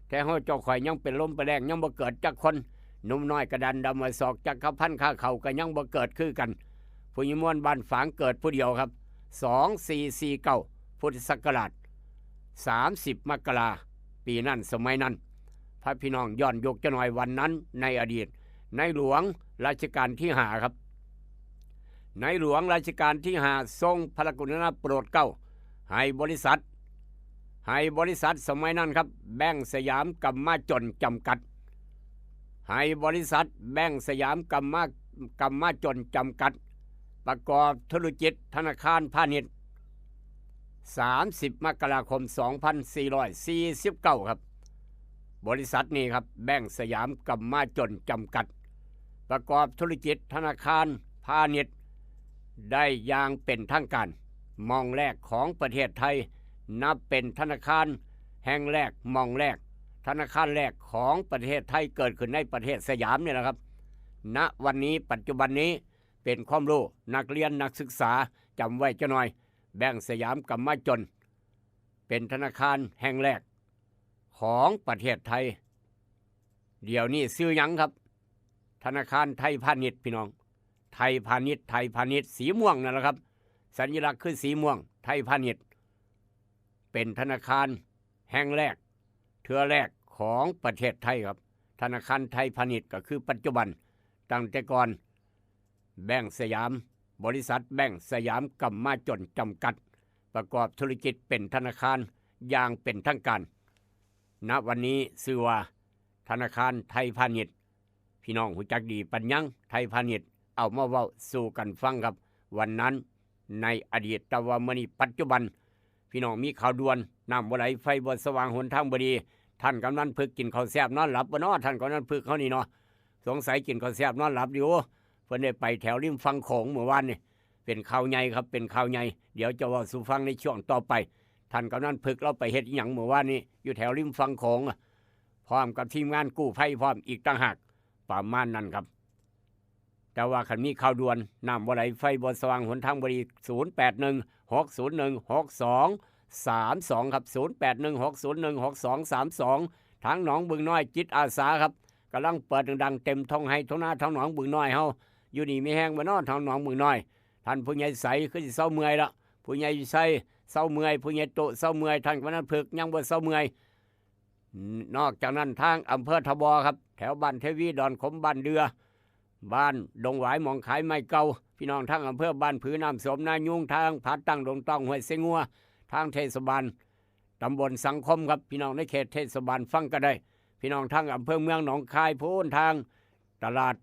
แต่เฮาเจ้าข่อยยังเป็นลมเป็นแรง ยังบ่เกิดจักคน หนุ่มน้อยกระดานดำไว้ศอก จักรพันธ์ข้าเขาก็ยังบ่เกิดคือกัน ผู้ใหญ่ม่วนบ้านฝางเกิดผู้เดียวครับ สองสี่สี่เก้า พุทธศักราช สามสิบ มกรา ปีนั้นสมัยนั้น พาพี่น้องย้อนยุคจักหน่อย วันนั้นในอดีต ในหลวงรัชกาลที่ห้าครับ ในหลวงรัชกาลที่ห้าทรงพระกรุณาโปรดเกล้าให้บริษัท ให้บริษัทสมัยนั้นครับ แบงก์สยามกำมาจนจำกัด ให้บริษัทแบงก์สยามกำมา กำมาจนจำกัด ประกอบธุรกิจธนาคารพาณิชย์ สามสิบ มกราคม สองพันสี่ร้อยสี่สิบเก้า ครับ บริษัทนี้ครับ แบงก์สยามกำมาจนจำกัด ประกอบธุรกิจธนาคารพาณิชย์ ได้อย่างเป็นทางการ หม่องแรกของประเทศไทย นับเป็นธนาคารแห่งแรก หม่องแรก ธนาคารแรกของประเทศไทย เกิดขึ้นในประเทศสยามนี่แหละครับ ณ วันนี้ปัจจุบันนี้ เป็นความรู้นักเรียนนักศึกษา จำไว้จักหน่อย แบงก์สยามกำมาจน เป็นธนาคารแห่งแรกของประเทศไทย เดี๋ยวนี้ชื่อหยังครับ ธนาคารไทยพาณิชย์พี่น้อง ไทยพาณิชย์ ไทยพาณิชย์ สีม่วงนั่นแหละครับ สัญลักษณ์คือสีม่วง ไทยพาณิชย์ เป็นธนาคารแห่งแรก เทื่อแรกของประเทศไทยครับ ธนาคารไทยพาณิชย์ก็คือปัจจุบัน ตั้งแต่ก่อน แบงก์สยาม บริษัทแบงก์สยามกำมาจนจำกัด ประกอบธุรกิจเป็นธนาคารอย่างเป็นทางการ ณ วันนี้ชื่อว่าธนาคารไทยพาณิชย์ พี่น้องรู้จักดีปานหยัง ไทยพาณิชย์ เอามาเว้าสู่กันฟังครับ วันนั้นในอดีต แต่ว่ามื้อนี้ปัจจุบัน พี่น้องมีข่าวด่วน น้ำบ่ไหล ไฟบ่สว่าง หนทางบ่ดี ท่านกำนันพึกกินข้าวแซ่บนอนหลับบ่น้อ ท่านกำนันพึกเฮานี่เนาะ สงสัยกินข้าวแซ่บนอนหลับอยู่ เพิ่นได้ไปแถวริมฝั่งโขงมื้อวานนี่ เป็นข่าวใหญ่ครับ เป็นข่าวใหญ่ เดี๋ยวจะเว้าสู่ฟังในช่วงต่อไป ท่านกำนันพึกลาวไปเฮ็ดอิหยังมื้อวานนี้ อยู่แถวริมฝั่งโขงอะ พร้อมกับทีมงานกู้ภัยพร้อมอีกต่างหาก ประมาณนั้นครับ แต่ว่าคันมีข่าวด่วน น้ำบ่ไหล ไฟบ่สว่าง หนทางบ่ดี ศูนย์แปดหนึ่ง หกศูนย์หนึ่ง หกสองสามสอง ครับ ศูนย์แปดหนึ่ง หกศูนย์หนึ่ง หกสองสามสอง ทางหนองบึงน้อยจิตอาสาครับ กำลังเปิดดังๆ เต็มท้องไฮ่ท้องนา ทางหนองบึงน้อยเฮา อยู่ดีมีแฮงบ่น้อ ทางหนองบึงน้อย ท่านผู้ใหญ่ใสคือสิเซาเมื่อยละ ผู้ใหญ่ใสเซาเมื่อย ผู้ใหญ่โตเซาเมื่อย ท่านกำนันพึกยังบ่เซาเมื่อย นอกจากนั้นทางอำเภอทบครับ แถวบ้านเทวี ดอนขม บ้านเดือ บ้านดงหวาย หม่องขายไม้เก่า พี่น้องทางอำเภอบ้านผือ น้ำโสม นายูง ทางผาตั้ง ดงตอง ห้วยเสงัว ทางเทศบาลตำบลสังคมครับ พี่น้องในเขตเทศบาลฟังก็ได้ พี่น้องทางอำเภอเมืองหนองคายพู้น ทางตลาด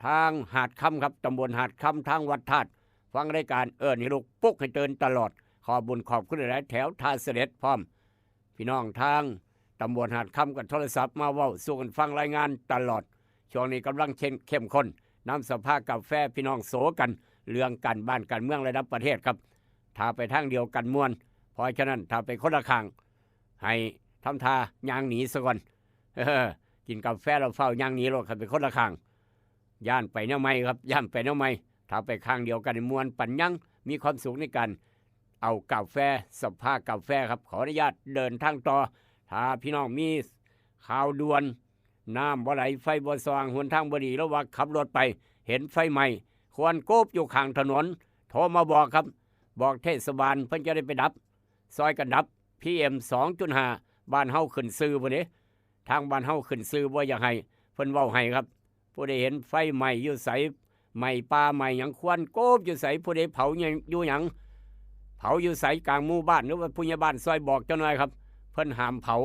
ทางหาดคำครับ ตำบลหาดคำ ทางวัดธาตุ ฟังรายการเอิ้นให้ลุกปลุกให้ตื่นตลอด ขอบบุญขอบคุณหลายๆ แถวท่าเสด็จพร้อม พี่น้องทางตำบลหาดคำก็โทรศัพท์มาเว้าสู่กันฟังรายงานตลอด ช่วงนี้กำลังเข้มเข้มข้น นำสภากาแฟพี่น้องโสกัน เรื่องการบ้านการเมืองระดับประเทศครับ ถ้าไปทางเดียวกันม่วน เพราะฉะนั้นถ้าไปคนละข้าง ให้ทำท่าย่างหนีซะก่อน เออ กินกาแฟแล้วฟ้าวย่างหนีโลด คันไปคนละข้าง ย้านไปแนวใหม่ครับ ย้านไปแนวใหม่ ถ้าไปข้างเดียวกันนี่ม่วนปานหยัง มีความสุขในการเอากาแฟ สภากาแฟครับ ขออนุญาตเดินทางต่อ ถ้าพี่น้องมีข่าวด่วน น้ำบ่ไหล ไฟบ่สว่าง หนทางบ่ดี หรือว่าขับรถไปเห็นไฟไหม้ ควันโกบอยู่ข้างถนน โทรมาบอกครับ บอกเทศบาล เพิ่นจะได้ไปดับ ซอยกันดับ พีเอ็ม สองจุดห้า บ้านเฮาขึ้นชื่อพุ้นเด้ ทางบ้านเฮาขึ้นชื่อ บ่อยากให้เพิ่นเว้าให้ครับ ผู้ใดเห็นไฟไหม้อยู่ไส ไหม้ป่าไหม้หยัง ควันโกบอยู่ไส ผู้ใดเผาอยู่หยัง เผาอยู่ไส กลางหมู่บ้าน หรือว่าผู้ใหญ่บ้านซอยบอกจักหน่อยครับ เพิ่นห้ามเผา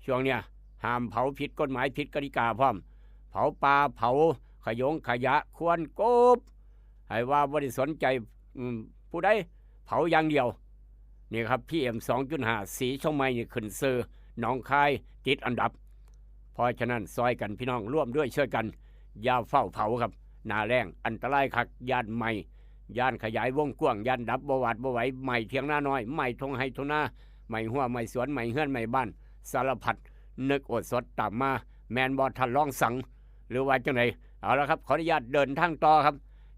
ช่วงเนี้ยห้ามเผา ผิดกฎหมายผิดกติกาพร้อม เผาป่าเผาขยงขยะ ควันโกบ ให้ว่าบ่ได้สนใจ อืม ผู้ใดเผาอย่างเดียว นี่ครับ พีเอ็ม สองจุดห้า สีเชียงใหม่นี่ขึ้นชื่อ หนองคายติดอันดับ เพราะฉะนั้นซอยกันพี่น้อง ร่วมด้วยช่วยกัน อย่าฟ้าวเผาครับ หน้าแล้งอันตรายคัก ย้านไหม้ ย้านขยายวงกว้าง ย้านดับบ่หวาดบ่ไหว ไหม้เถียงนาน้อย ไหม้ท่งไฮ่ท่งนา ไหม้ฮั้วไหม้สวน ไหม้เฮือนไหม้บ้าน สารพัด นึกโอดสดตามมา แม่นบ่ท่านรองสัง หรือว่าจังได เอาละครับ ขออนุญาตเดินทางต่อครับ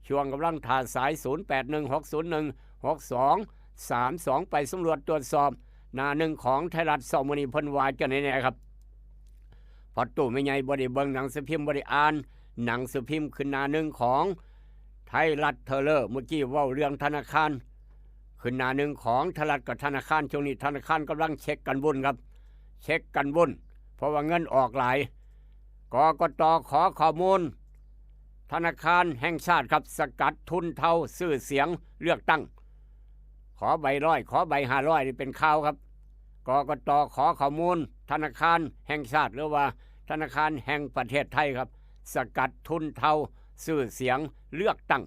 ช่วงกำลังถ่าสาย ศูนย์แปดหนึ่ง หกศูนย์หนึ่ง หกสองสามสอง ไปสำรวจตรวจสอบ หน้าหนึ่งของไทยรัฐเช้ามื้อนี้ เพิ่นว่าจังไดแน่ครับ พอตู้แม่ใหญ่บ่ได้เบิ่งหนังสือพิมพ์ บ่ได้อ่านหนังสือพิมพ์ ขึ้นหน้าหนึ่งของไทยรัฐเทเลอร์ เมื่อกี้เว้าเรื่องธนาคาร ขึ้นหน้าหนึ่งของไทยรัฐกับธนาคาร ช่วงนี้ธนาคารกำลังเช็คกันวุ่นครับ เช็คกันวุ่น เพราะว่าเงินออกหลาย กกต.ขอข้อมูล ธนาคารแห่งชาติครับ สกัดทุนเทาซื้อเสียงเลือกตั้ง ขอใบร้อย ขอใบห้าร้อย นี่เป็นข่าวครับ กกต.ขอข้อมูล ธนาคารแห่งชาติ หรือว่าธนาคารแห่งประเทศไทยครับ สกัดทุนเทาซื้อเสียงเลือกตั้ง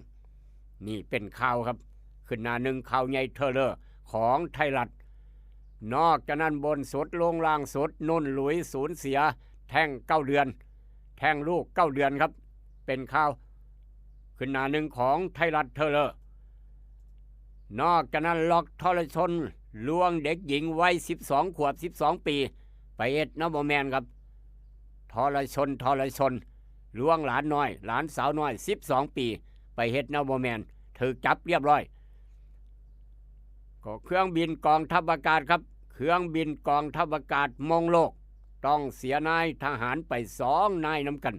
นี่เป็นข่าวครับ ขึ้นหน้าหนึ่งข่าวใหญ่เทเลอร์ของไทยรัฐ นอกจากนั้นบนสุดลงล่างสุด นุ่นหลุยสูญเสียแท้งเก้าเดือน แท้งลูกเก้าเดือนครับ เป็นข่าว ขึ้นหน้าหนึ่งของไทยรัฐเทเลอร์ นอกจากนั้นล็อกทรชนลวงเด็กหญิงวัยสิบสองขวบ สิบสองปี ไปเฮ็ดเนาะ บ่แม่นครับ ทรชน ทรชน ลวงหลานน้อย หลานสาวน้อย สิบสอง ปี ไปเฮ็ดแนวบ่แม่น ถูกจับเรียบร้อย ก็เครื่องบินกองทัพอากาศครับ เครื่องบินกองทัพอากาศมงโลก ต้องเสียนายทหารไปสองนายนำกัน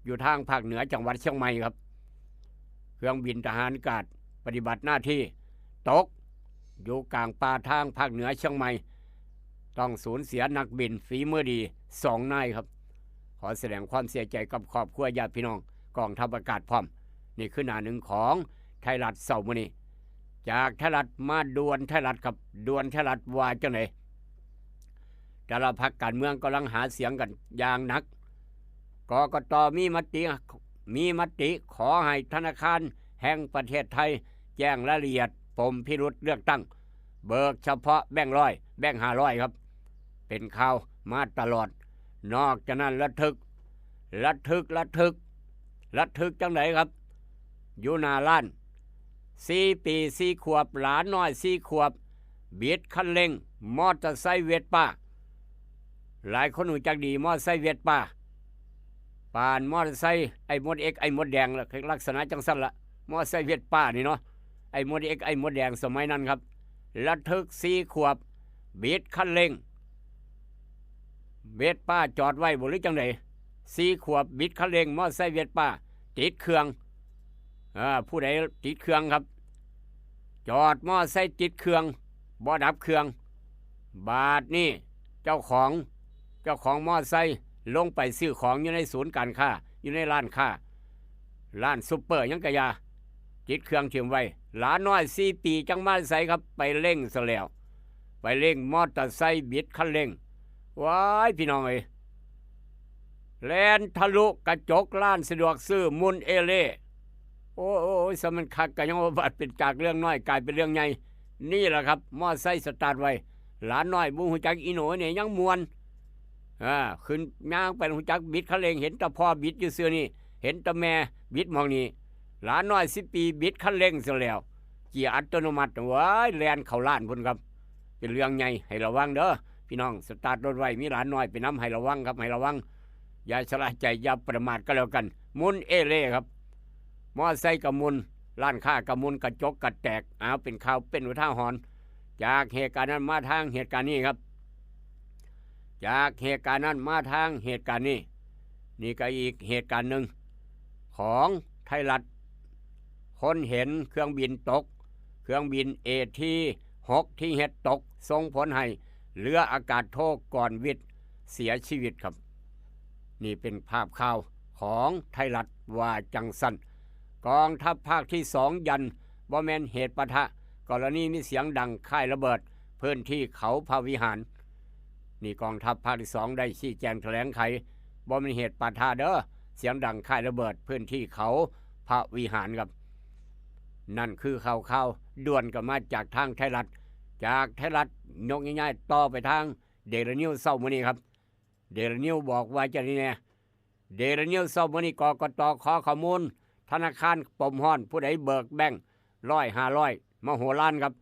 อยู่ทางภาคเหนือจังหวัดเชียงใหม่ครับ เครื่องบินทหารอากาศปฏิบัติหน้าที่ตกอยู่กลางป่าทางภาคเหนือเชียงใหม่ ต้องสูญเสียนักบินฝีมือดีสองนายครับ ขอแสดงความเสียใจกับครอบครัวญาติพี่น้องกองทัพอากาศพร้อม นี่คือหน้าหนึ่งของไทยรัฐเช้ามื้อนี้ จากไทยรัฐมาด่วนไทยรัฐครับ ด่วนไทยรัฐว่าจังได แต่ละพรรคการเมืองกำลังหาเสียงกันอย่างหนัก กกต มีมติ มีมติขอให้ธนาคารแห่งประเทศไทย แจ้งรายละเอียดปมพิรุษเลือกตั้ง เบิกเฉพาะแบงค์ร้อย แบงค์ห้าร้อยครับ เป็นข่าวมาตลอด นอกจากนั้นระทึก ระทึก ระทึก ระทึกจังไดครับ อยู่หน้าร้าน สี่ ปี สี่ ขวบ หลานน้อย สี่ ขวบ บิดคันเร่ง มอเตอร์ไซค์เวสป้า หลายคนรู้จักดี มอเตอร์ไซค์เวสป้า ปานมอเตอร์ไซค์ไอ้มดเอ็ก ไอ้มดแดงล่ะ ลักษณะจังซั่นละ มอเตอร์ไซค์เวสป้านี่เนาะ ไอ้มดเอ็ก ไอ้มดแดงสมัยนั้นครับ ระทึก สี่ ขวบ บิดคันเร่ง เวสป้าจอดไว้บ่หรือจังได สี่ ขวบ บิดคันเร่ง มอเตอร์ไซค์เวสป้า ติดเครื่อง อ่า ผู้ใดติดเครื่องครับ จอดมอไซค์ติดเครื่อง บ่ดับเครื่อง บาดนี่เจ้าของ เจ้าของมอไซค์ลงไปซื้อของอยู่ในศูนย์การค้า อยู่ในร้านค้า ร้านซุปเปอร์หยังกะยา ติดเครื่องถิ่มไว้ หลานน้อย สี่ ปี จังมาใส่ครับ ไปเร่งซะแล้ว ไปเร่งมอเตอร์ไซค์บิดคันเร่ง ว้าย พี่น้องเอ้ย แล่นทะลุกระจกร้านสะดวกซื้อหมุนเอเล่ โอ้ย โอ้ย สมันคัก ก็ยังว่าบาดเป็นจากเรื่องน้อยกลายเป็นเรื่องใหญ่ นี่แหละครับ มอไซค์สตาร์ทไว้ หลานน้อยบ่ฮู้จักอีโหนเนี่ยยังม่วน อ่า ขึ้นย่างไปฮู้จักบิดคันเร่ง เห็นแต่พ่อบิดอยู่ซื่อนี่ เห็นแต่แม่บิดหม่องนี้ หลานน้อย สิบ ปี บิดคันเร่งซะแล้ว เกียร์อัตโนมัติ โอ้ย แล่นเข้าร้านพุ้นครับ เป็นเรื่องใหญ่ ให้ระวังเด้อ พี่น้อง สตาร์ทรถไว้ มีหลานน้อยไปนำ ให้ระวังครับ ให้ระวัง อย่าชะล่าใจ อย่าประมาทก็แล้วกัน หมุนเอเล่ครับ มอไซค์ก็หมุน ร้านค้าก็หมุน กระจกก็แตก เอา เป็นข่าว เป็นอุทาหรณ์ จากเหตุการณ์นั้นมาทางเหตุการณ์นี้ครับ จากเหตุการณ์นั้นมาทางเหตุการณ์นี้ นี่ก็อีกเหตุการณ์หนึ่ง ของไทยรัฐ คนเห็นเครื่องบินตก เครื่องบินเอทีหกที่เฮ็ดตก ส่งผลให้เรืออากาศโทก่อนวิทย์เสียชีวิตครับ นี่เป็นภาพข่าวของไทยรัฐว่าจังซั่น กองทัพภาคที่สองยันบ่แม่นเหตุปะทะ กรณีมีเสียงดังคล้ายระเบิด พื้นที่เขาพระวิหาร นี่กองทัพภาคที่สองได้ชี้แจงแถลงไข บ่แม่นเหตุปะทะเด้อ เสียงดังคล้ายระเบิด พื้นที่เขาพระวิหารครับ นั่นคือข่าวข่าวด่วนก็มาจากทางไทยรัฐ จากไทยรัฐยกง่ายๆต่อไปทางเดลินิวเช้ามื้อนี้ครับ เดลินิวบอกว่าจะนี่แน่ เดลินิวเช้ามื้อนี้ กกต ขอข้อมูล ธนาคารปมฮ้อน ผู้ใดเบิกแบงค์ร้อย ห้าร้อย มโหฬารครับ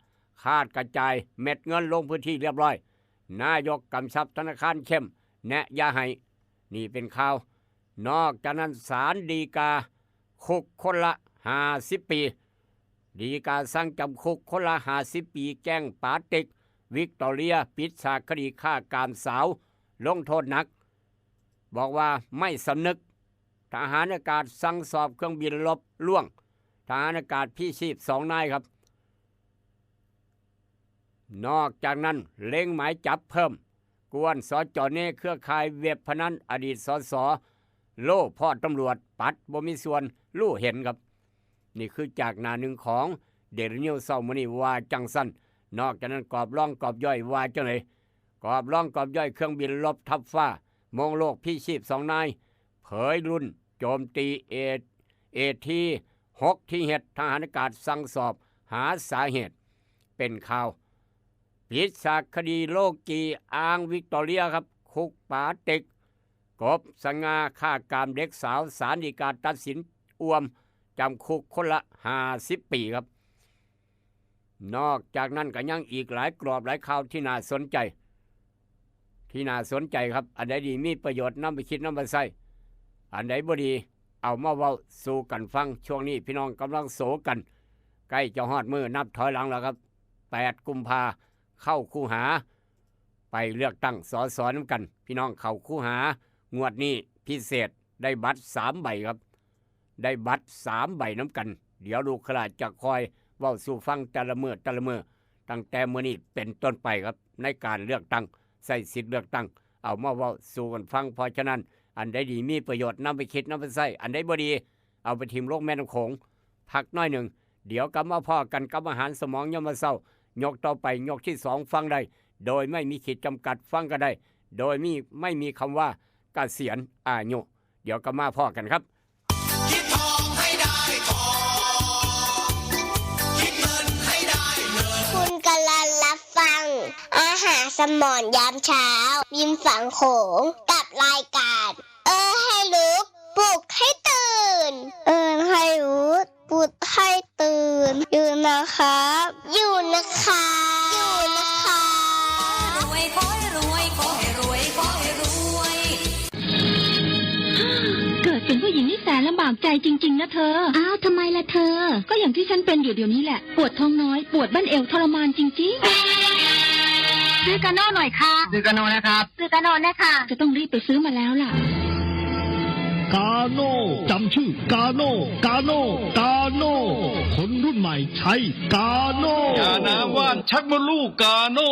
คาดกระจายเม็ดเงินลงพื้นที่เรียบร้อย นายกกำชับธนาคารเข้ม แนะอย่าให้ นี่เป็นข่าว นอกจากนั้นศาลฎีกา คุกคนละ ห้าสิบ ปี ฎีกาสั่งจำคุกคนละ ห้าสิบ ปี แก๊งปาติก วิกตอเรีย ปิดฉากคดีฆ่ากามสาว ลงโทษหนัก บอกว่าไม่สำนึก ทหารอากาศสั่งสอบเครื่องบินรบล่วง ทหารอากาศพีชีพสองนายครับ นอกจากนั้นเล็งหมายจับเพิ่ม กวน สจ เน เครือข่ายเว็บพนัน อดีต สส โล่พ่อตำรวจ ปัดบ่มีส่วนรู้เห็นครับ นี่คือจากหน้าหนึ่งของเดลินิวเช้ามื้อนี้ว่าจังซั่น นอกจากนั้นกอบร่องกอบย่อยว่าจังได กอบร่องกอบย่อยเครื่องบินรบทัพฟ้า มงโลกพีชีพสองนาย เผยรุ่นโจมตีเอ เอทีหกที่เฮ็ด ทหารอากาศสั่งสอบหาสาเหตุ เป็นข่าว ปิดฉากคดีโลกีอ่างวิกตอเรียครับ คุกปาติก กบสง่าฆ่ากามเด็กสาว ศาลฎีกาตัดสินอ่วมจำคุกคนละ ห้าสิบ ปีครับ นอกจากนั้นก็ยังอีกหลายกรอบหลายข่าวที่น่าสนใจ ที่น่าสนใจครับ อันใดดีมีประโยชน์นำไปคิดนำไปใช้ อันใดบ่ดี เอามาเว้าสู่กันฟัง ช่วงนี้พี่น้องกำลังโศกกัน ใกล้จะฮอดมื้อนับถอยหลังแล้วครับ แปดกุมภา เข้าคูหา ไปเลือกตั้ง สส นำกัน พี่น้องเข้าคูหา งวดนี้พิเศษ ได้บัตรสามใบครับ ได้บัตรสามใบนำกัน เดี๋ยวลูกขลาจะคอยเว้าสู่ฟังแต่ละมื้อแต่ละมื้อ ตั้งแต่มื้อนี้เป็นต้นไปครับ ในการเลือกตั้ง ใช้สิทธิ์เลือกตั้ง เอามาเว้าสู่กันฟัง เพราะฉะนั้น อันใดดีมีประโยชน์นำไปคิดนำไปใช้ อันใดบ่ดี เอาไปถิ่มลงแม่น้ำโขง พักหน่อยหนึ่ง เดี๋ยวกลับมาพ้อกันกับอาหารสมองยามมื้อเช้า ยกต่อไป ยกที่สอง ฟังได้ โดยไม่มีขีดจำกัด ฟังก็ได้ โดยมี ไม่มีคำว่าเกษียณอายุ เดี๋ยวกลับมาพ้อกันครับ คิดทองให้ได้ทอง คิดเงินให้ได้เงิน คุณกำลังรับฟัง อาหารสมองยามเช้า ริมฝั่งโขง กับรายการ เออให้รู้ ปลุกให้ตื่น เออให้รู้ ปลุกให้ตื่น อยู่นะครับ อยู่นะครับ อยู่นะครับ รวยขอให้รวย ขอให้รวย ขอให้รวย เกิดเป็นผู้หญิงนี่แสนลำบากใจจริงๆนะเธอ อ้าว ทำไมล่ะเธอ ก็อย่างที่ฉันเป็นอยู่เดี๋ยวนี้แหละ ปวดท้องน้อย ปวดบั้นเอวทรมานจริงๆ ซื้อกาโน่หน่อยค่ะ ซื้อกาโน่นะครับ ซื้อกาโน่นะคะ จะต้องรีบไปซื้อมาแล้วล่ะ กาโน่ จำชื่อกาโน่ กาโน่ กาโน่ คนรุ่นใหม่ใช้กาโน่ ยาน้ำว่านชักมดลูกกาโน่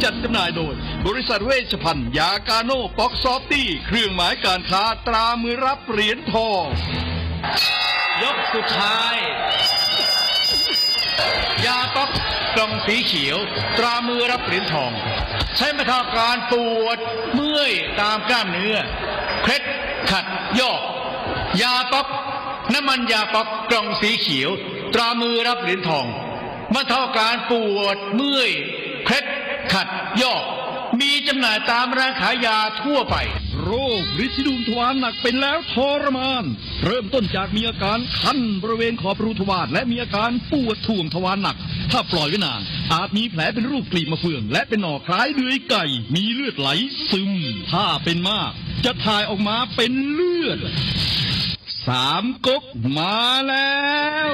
จัดจำหน่ายโดย บริษัทเวชภัณฑ์ยากาโน่ ป๊อกซอฟตี้ เครื่องหมายการค้าตรามือรับเหรียญทอง ยกสุดท้าย ยาป๊อกกล่องสีเขียว ตรามือรับเหรียญทอง ใช้บรรเทาอาการปวดเมื่อยตามกล้ามเนื้อ เคล็ดขัดยอก ยาป๊อก น้ำมันยาป๊อกกล่องสีเขียว ตรามือรับเหรียญทอง บรรเทาอาการปวดเมื่อย เคล็ดขัดยอก มีจำหน่ายตามร้านขายยาทั่วไป โรคริดสีดวงทวารหนักเป็นแล้วทรมาน เริ่มต้นจากมีอาการคันบริเวณขอบรูทวารและมีอาการปวดถ่วงทวารหนัก ถ้าปล่อยไว้นาน อาจมีแผลเป็นรูปกลีบมะเฟือง และเป็นหนองคล้ายเดือยไก่ มีเลือดไหลซึม ถ้าเป็นมาก จะถ่ายออกมาเป็นเลือด สามก๊กมาแล้ว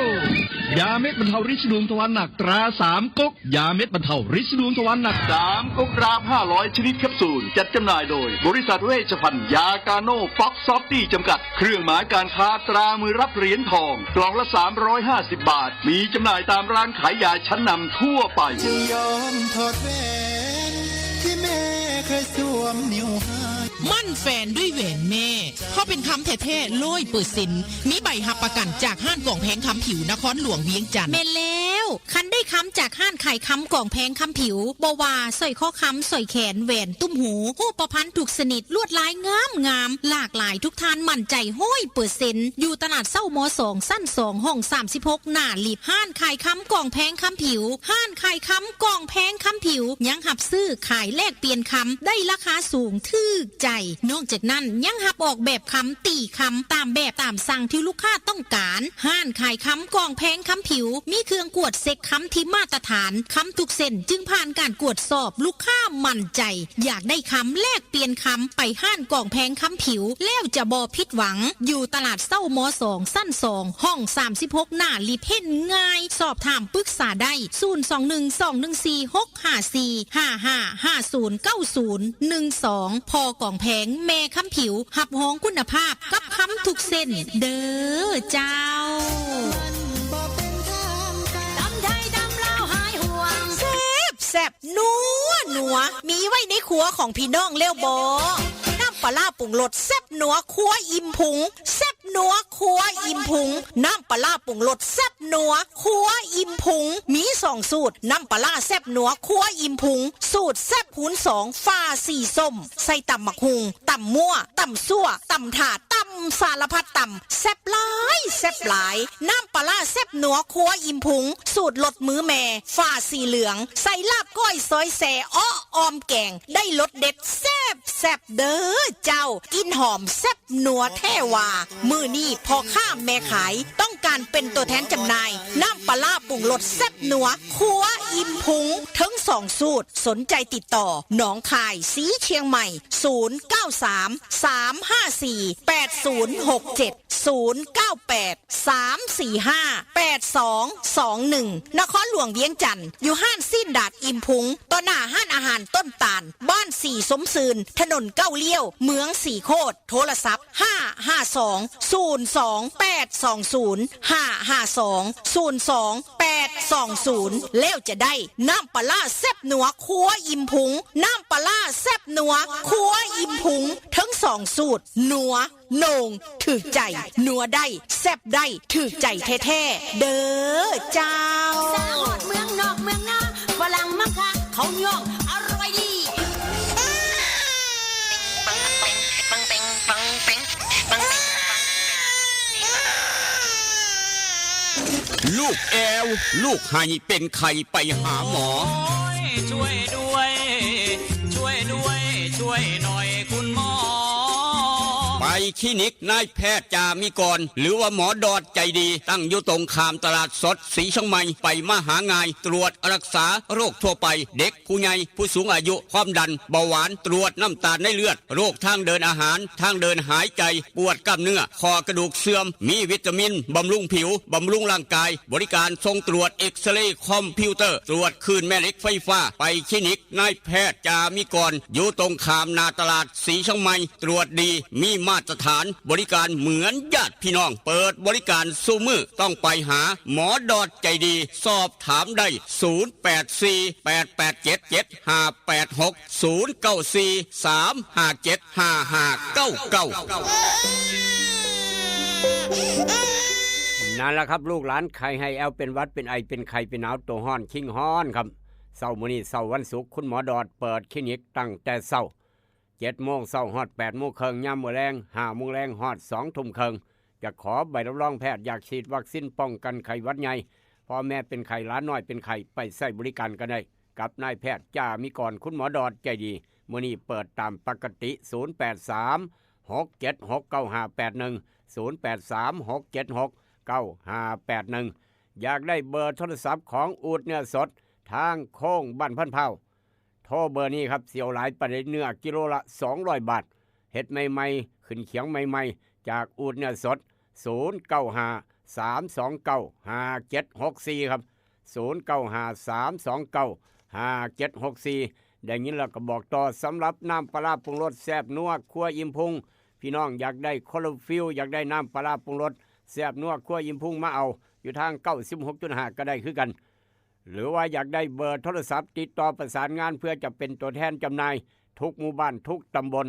ยาเม็ดบรรเทาริดสีดวงทวารหนักตราสามก๊ก ยาเม็ดบรรเทาริดสีดวงทวารหนัก สามก๊กรามห้าร้อยชนิดแคปซูล จัดจำหน่ายโดย บริษัทเวชภัณฑ์ยากาโน่ ป๊อกซอฟตี้ จำกัด เครื่องหมายการค้าตรามือรับเหรียญทอง กล่องละสามร้อยห้าสิบบาท มีจำหน่ายตามร้านขายยาชั้นนำทั่วไป จึงยอมถอดแหวนที่แม่เคยสวมนิ้วให้ มั่นแฟนด้วยแหวนแม่ เพราะเป็นคำแท้ๆ ร้อยเปอร์เซ็นต์ มีใบรับประกันจากห้างกล่องแพงคำผิวนครหลวงเวียงจันทน์ แม่นแล้ว คันได้คำจากห้างขายคำกล่องแพงคำผิว บ่ว่าสร้อยคอคำ สร้อยแขน แหวน ตุ้มหู ฮูปพรรณทุกชนิด ลวดลายงามงาม หลากหลาย ทุกท่านมั่นใจร้อยเปอร์เซ็นต์ อยู่ตลาดเซ้า ม.สอง ชั้นสอง ห้องสามสิบหก หน้าลิฟต์ ห้างขายคำกล่องแพงคำผิว ห้างขายคำกล่องแพงคำผิว ยังรับซื้อขายแลกเปลี่ยนคำ ได้ราคาสูงถูกใจ นอกจากนั้นยังรับออกแบบคำ ตีคำ ตามแบบตามสั่งที่ลูกค้าต้องการ ห้างขายคำกล่องแพงคำผิว มีเครื่องกวดเช็คคำที่มาตรฐาน คำทุกเส้นจึงผ่านการกวดสอบ ลูกค้ามั่นใจ อยากได้คำแลกเปลี่ยนคำ ไปห้างกล่องแพงคำผิว แล้วจะบ่ผิดหวัง อยู่ตลาดเซ้า ม.สอง ชั้นสอง ห้องสามสิบหก หน้าลิฟต์ เห็นง่าย สอบถามปรึกษาได้ ศูนย์สองหนึ่งสองหนึ่งสี่หกห้าสี่ ห้าห้าห้าศูนย์เก้าศูนย์หนึ่งสอง พ่อกล่องแพง แม่คำผิว รับรองคุณภาพกับคำทุกเส้น เด้อเจ้า ตำไทยตำลาวหายห่วง แซ่บแซ่บ นัวนัว มีไว้ในครัวของพี่น้องแล้วบ่ น้ำปลาร้าปรุงรสแซ่บนัวครัวอิ่มพุง แซ่บนัวครัวอิ่มพุง น้ำปลาร้าปรุงรสแซ่บนัวครัวอิ่มพุง มีสองสูตร น้ำปลาร้าแซ่บนัวครัวอิ่มพุง สูตรแซ่บคูณสอง ฝาสีส้ม ใส่ตำบักหุ่ง ตำมั่ว ตำซั่ว ตำถาด ตำสารพัดตำ แซ่บหลาย แซ่บหลาย น้ำปลาร้าแซ่บนัวครัวอิ่มพุง สูตรรสมือแม่ ฝาสีเหลือง ใส่ลาบก้อยซอยแซ่ เอ้อ ออมแกง ได้รสเด็ดแซ่บแซ่บเด้อเจ้า กลิ่นหอมแซ่บนัวแท้ว่า มื้อนี้พ่อค้าแม่ขายต้อง การเป็นตัวแทนจำหน่าย น้ำปลาร้าปรุงรสแซ่บนัว ครัวอิ่มพุง ทั้งสองสูตร สนใจติดต่อ หนองคาย สีเชียงใหม่ ศูนย์เก้าสาม สามห้าสี่ แปดศูนย์หกเจ็ด ศูนย์เก้าแปด สามสี่ห้า แปดสองสองหนึ่ง นครหลวงเวียงจันทน์ อยู่ห้านสิ้นดาดอิ่มพุง ต่อหน้าห้านอาหารต้นตาล บ้านสีสมซืน ถนนเก้าเลี้ยว เมืองสีโคตร โทรศัพท์ ห้าห้าสอง ศูนย์สองแปดสองศูนย์ ห้าห้าสอง ศูนย์สองแปดสองศูนย์ แล้วจะได้น้ำปลาร้าแซ่บนัว ครัวอิ่มพุง น้ำปลาร้าแซ่บนัว ครัวอิ่มพุง ทั้งสองสูตร นัว โหน่ง ถืกใจ นัวได้ แซ่บได้ ถืกใจแท้ๆ เด้อเจ้า สาวฮอดเมืองนอกเมืองนา ฝรั่งมักคัก เขาย่อง อร่อยดี ลูกแอว ลูกไห้เป็นไข้ไปหาหมอ ช่วยด้วย ช่วยด้วย ช่วยหน่อยคุณหมอ ไปคลินิกนายแพทย์จามิกร หรือว่าหมอดอดใจดี ตั้งอยู่ตรงข้ามตลาดสดสีเชียงใหม่ ไปมาหาง่าย ตรวจรักษาโรคทั่วไป เด็กผู้ใหญ่ ผู้สูงอายุ ความดัน เบาหวาน ตรวจน้ำตาลในเลือด โรคทางเดินอาหาร ทางเดินหายใจ ปวดกล้ามเนื้อ ข้อกระดูกเสื่อม มีวิตามิน บำรุงผิว บำรุงร่างกาย บริการส่งตรวจเอ็กซเรย์คอมพิวเตอร์ ตรวจคลื่นแม่เหล็กไฟฟ้า ไปคลินิกนายแพทย์จามิกร อยู่ตรงข้ามหน้าตลาดสีเชียงใหม่ ตรวจดี มีมาตรฐาน บริการเหมือนญาติพี่น้อง เปิดบริการซุมื้อ ต้องไปหาหมอดอดใจดี สอบถามได้ ศูนย์แปดสี่ แปดแปดเจ็ด เจ็ดห้าแปดหก ศูนย์เก้าสี่ สามห้าเจ็ด ห้าห้าเก้าเก้า นั่นล่ะครับ ลูกหลานไข้ไห้แอวเป็นหวัดเป็นไอเป็นไข้เป็นหนาวตัวฮ้อนคิงฮ้อนครับ เช้ามื้อนี้เช้าวันศุกร์ คุณหมอดอดเปิดคลินิกตั้งแต่เช้า เจ็ดโมงเช้าฮอดแปดโมงครึ่ง ยามมื้อแลงห้าโมงแลงฮอดสองทุ่มครึ่ง จะขอใบรับรองแพทย์ อยากฉีดวัคซีนป้องกันไข้หวัดใหญ่ พ่อแม่เป็นไข้ หลานน้อยเป็นไข้ ไปใช้บริการกันได้ กับนายแพทย์จามิกร คุณหมอดอดใจดี มื้อนี้เปิดตามปกติ ศูนย์แปดสาม หกเจ็ดหก เก้าห้าแปดหนึ่ง ศูนย์แปดสาม หกเจ็ดหก เก้าห้าแปดหนึ่ง อยากได้เบอร์โทรศัพท์ของอูดเนื้อสด ทางโค้งบ้านพันเผา โทรเบอร์นี้ครับ สิเอาหลายปานใด เนื้อกิโลละสองร้อยบาท เฮ็ดใหม่ๆ ขึ้นเขียงใหม่ๆ จากอูดเนื้อสด ศูนย์เก้าห้า สามสองเก้า ห้าเจ็ดหกสี่ ครับ ศูนย์เก้าห้า สามสองเก้า ห้าเจ็ดหกสี่ ได้ยินแล้วก็บอกต่อ สำหรับน้ำปลาร้าปรุงรสแซ่บนัวครัวอิ่มพุง พี่น้องอยากได้คลอโรฟิล อยากได้น้ำปลาร้าปรุงรสแซ่บนัวครัวอิ่มพุง มาเอาอยู่ทางเก้าสิบหกจุดห้า ก็ได้คือกัน หรือว่าอยากได้เบอร์โทรศัพท์ติดต่อประสานงาน เพื่อจะเป็นตัวแทนจำหน่ายทุกหมู่บ้านทุกตำบล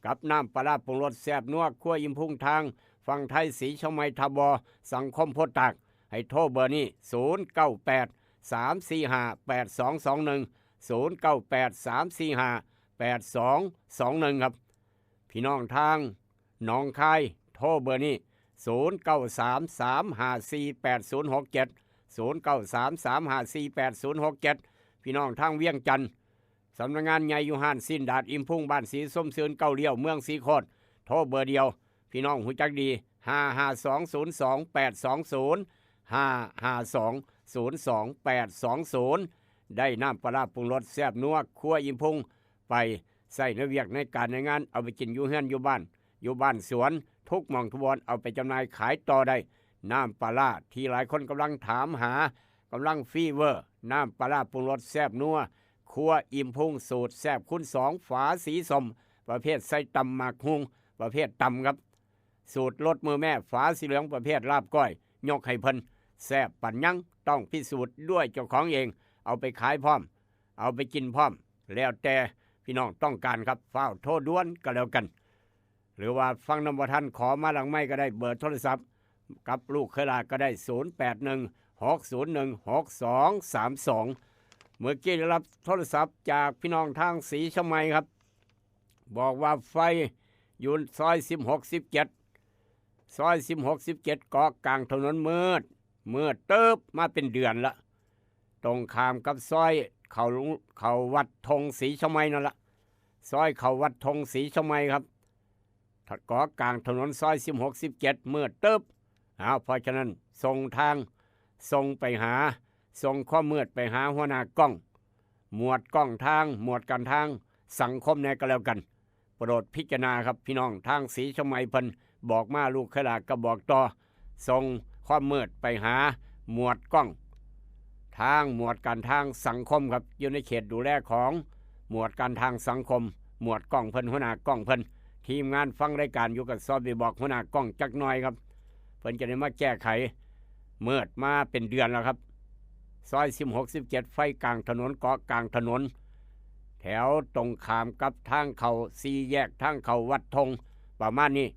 กับน้ำปลาร้าปรุงรสแซ่บนัวครัวอิ่มพุง ทางฝั่งไทย สีเชียงใหม่ ทบ สังคมโพธิ์ตาก ให้โทรเบอร์นี้ ศูนย์เก้าแปด สามสี่ห้า แปดสองสองหนึ่ง ศูนย์เก้าแปด สามสี่ห้า แปดสองสองหนึ่ง ครับ พี่น้องทางหนองคาย โทรเบอร์นี้ ศูนย์เก้าสาม สามห้าสี่ แปดศูนย์หกเจ็ด ศูนย์เก้าสาม สามห้าสี่ แปดศูนย์หกเจ็ด พี่น้องทางเวียงจันทน์ สำนักงานใหญ่อยู่ห้านสิ้นดาดอิ่มพุง บ้านสีส้มซืน เก้าเลี้ยว เมืองสีโคตร โทรเบอร์เดียว พี่น้องฮู้จักดี ห้าห้าสอง ศูนย์สองแปดสองศูนย์ ห้าห้าสอง ศูนย์สองแปดสองศูนย์ ได้น้ำปลาร้าปรุงรสแซ่บนัวครัวอิ่มพุง ไปใช้ในเวียกในการในงาน เอาไปกินอยู่เฮือนอยู่บ้าน อยู่บ้านสวน ทุกหม่องทุกบ่อน เอาไปจำหน่ายขายต่อได้ น้ำปลาร้าที่หลายคนกำลังถามหา กำลังฟีเวอร์ น้ำปลาร้าปรุงรสแซ่บนัวครัวอิ่มพุง สูตรแซ่บคูณสอง ฝาสีส้ม ประเภทใส่ตำหมากฮุ่ง ประเภทตำครับ สูตรรสมือแม่ ฝาสีเหลือง ประเภทลาบก้อย ยกให้เพิ่น แซ่บปานหยัง ต้องพิสูจน์ด้วยเจ้าของเอง เอาไปขายพร้อม เอาไปกินพร้อม แล้วแต่พี่น้องต้องการครับ ฟ้าวโทรด่วนก็แล้วกัน หรือว่าฟังนำบ่ทัน ขอมาหลังไมค์ก็ได้ เบอร์โทรศัพท์กับลูกเคยลาก็ได้ ศูนย์แปดหนึ่ง หกศูนย์หนึ่ง หกสองสามสอง เมื่อกี้ได้รับโทรศัพท์จากพี่น้องทางสีเชียงใหม่ครับ บอกว่าไฟอยู่ซอยสิบหก สิบเจ็ด ซอยสิบหก สิบเจ็ด เกาะกลางถนนมืด มืดตึ๊บมาเป็นเดือนละ ตรงข้ามกับซอยเขา เขาวัดธงสีเชียงใหม่นั่นละ ซอยเขาวัดธงสีเชียงใหม่ครับ เกาะกลางถนนซอยสิบหก สิบเจ็ด มืดตึ๊บ เอาเพราะฉะนั้นส่งทาง ส่งไปหา ส่งความมืดไปหาหัวหน้ากล้อง หมวดกล้องทาง หมวดการทาง สังคมแหน่ก็แล้วกัน โปรดพิจารณาครับพี่น้อง ทางศรีชมัยเพิ่นบอกมา ลูกเคยหลากก็บอกต่อ ส่งความมืดไปหาหมวดกล้อง ทางหมวดการทางสังคมครับ อยู่ในเขตดูแลของหมวดการทางสังคม หมวดกล้องเพิ่น หัวหน้ากล้องเพิ่น ทีมงานฟังรายการอยู่กับซอบไปบอกหัวหน้ากล้องจักหน่อยครับ เพิ่นจะได้มาแก้ไข มืดมาเป็นเดือนแล้วครับ ซอยสิบหก สิบเจ็ด ไฟกลางถนน เกาะกลางถนน แถวตรงข้ามกับทางเข้าสี่แยก ทางเข้าวัดธง ประมาณนี้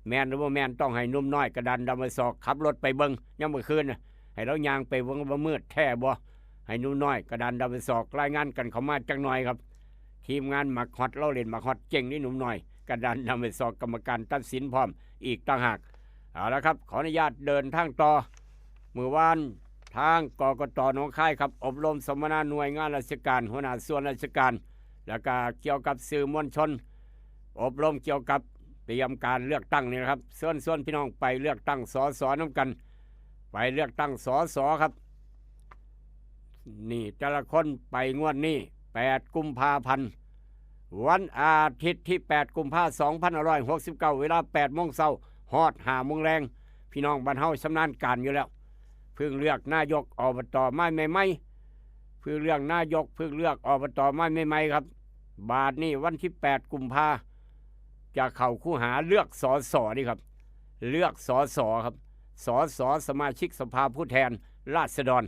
แม่นหรือบ่แม่น ต้องให้หนุ่มน้อยกระดานดำไปสอก ขับรถไปเบิ่งยามมื้อคืนน่ะ ให้ลาย่างไปเบิ่งว่ามืดแท้บ่ ให้หนุ่มน้อยกระดานดำไปสอก รายงานกันเข้ามาจักหน่อยครับ ทีมงานหมากฮอต ลาวเล่นหมากฮอตเจ๋งนี่ หนุ่มน้อยกระดานดำไปสอก กรรมการตัดสินพร้อมอีกต่างหาก เอาละครับ ขออนุญาตเดินทางต่อ มื้อวานทาง กกต หนองคายครับ อบรมสัมมนาหน่วยงานราชการ หัวหน้าส่วนราชการ แล้วก็เกี่ยวกับสื่อมวลชน อบรมเกี่ยวกับเตรียมการเลือกตั้งนี่นะครับ เชิญชวนพี่น้องไปเลือกตั้ง สส นำกัน ไปเลือกตั้ง สส ครับ นี่แต่ละคนไปงวดนี้ แปด กุมภาพันธ์ วันอาทิตย์ที่ แปด กุมภาพันธ์ สองพันห้าร้อยหกสิบเก้า เวลา แปด โมงเช้า ฮอด ห้า โมงแลง พี่น้องบ้านเฮาชำนาญการอยู่แล้ว เพิ่งเลือกนายก อบต มาใหม่ๆ เพิ่งเลือกนายก เพิ่งเลือก อบต มาใหม่ๆ ครับ บาดนี้วันที่ แปด กุมภา จะเข้าคูหาเลือก สส นี่ครับ เลือก สส ครับ สส สมาชิกสภาผู้แทนราษฎร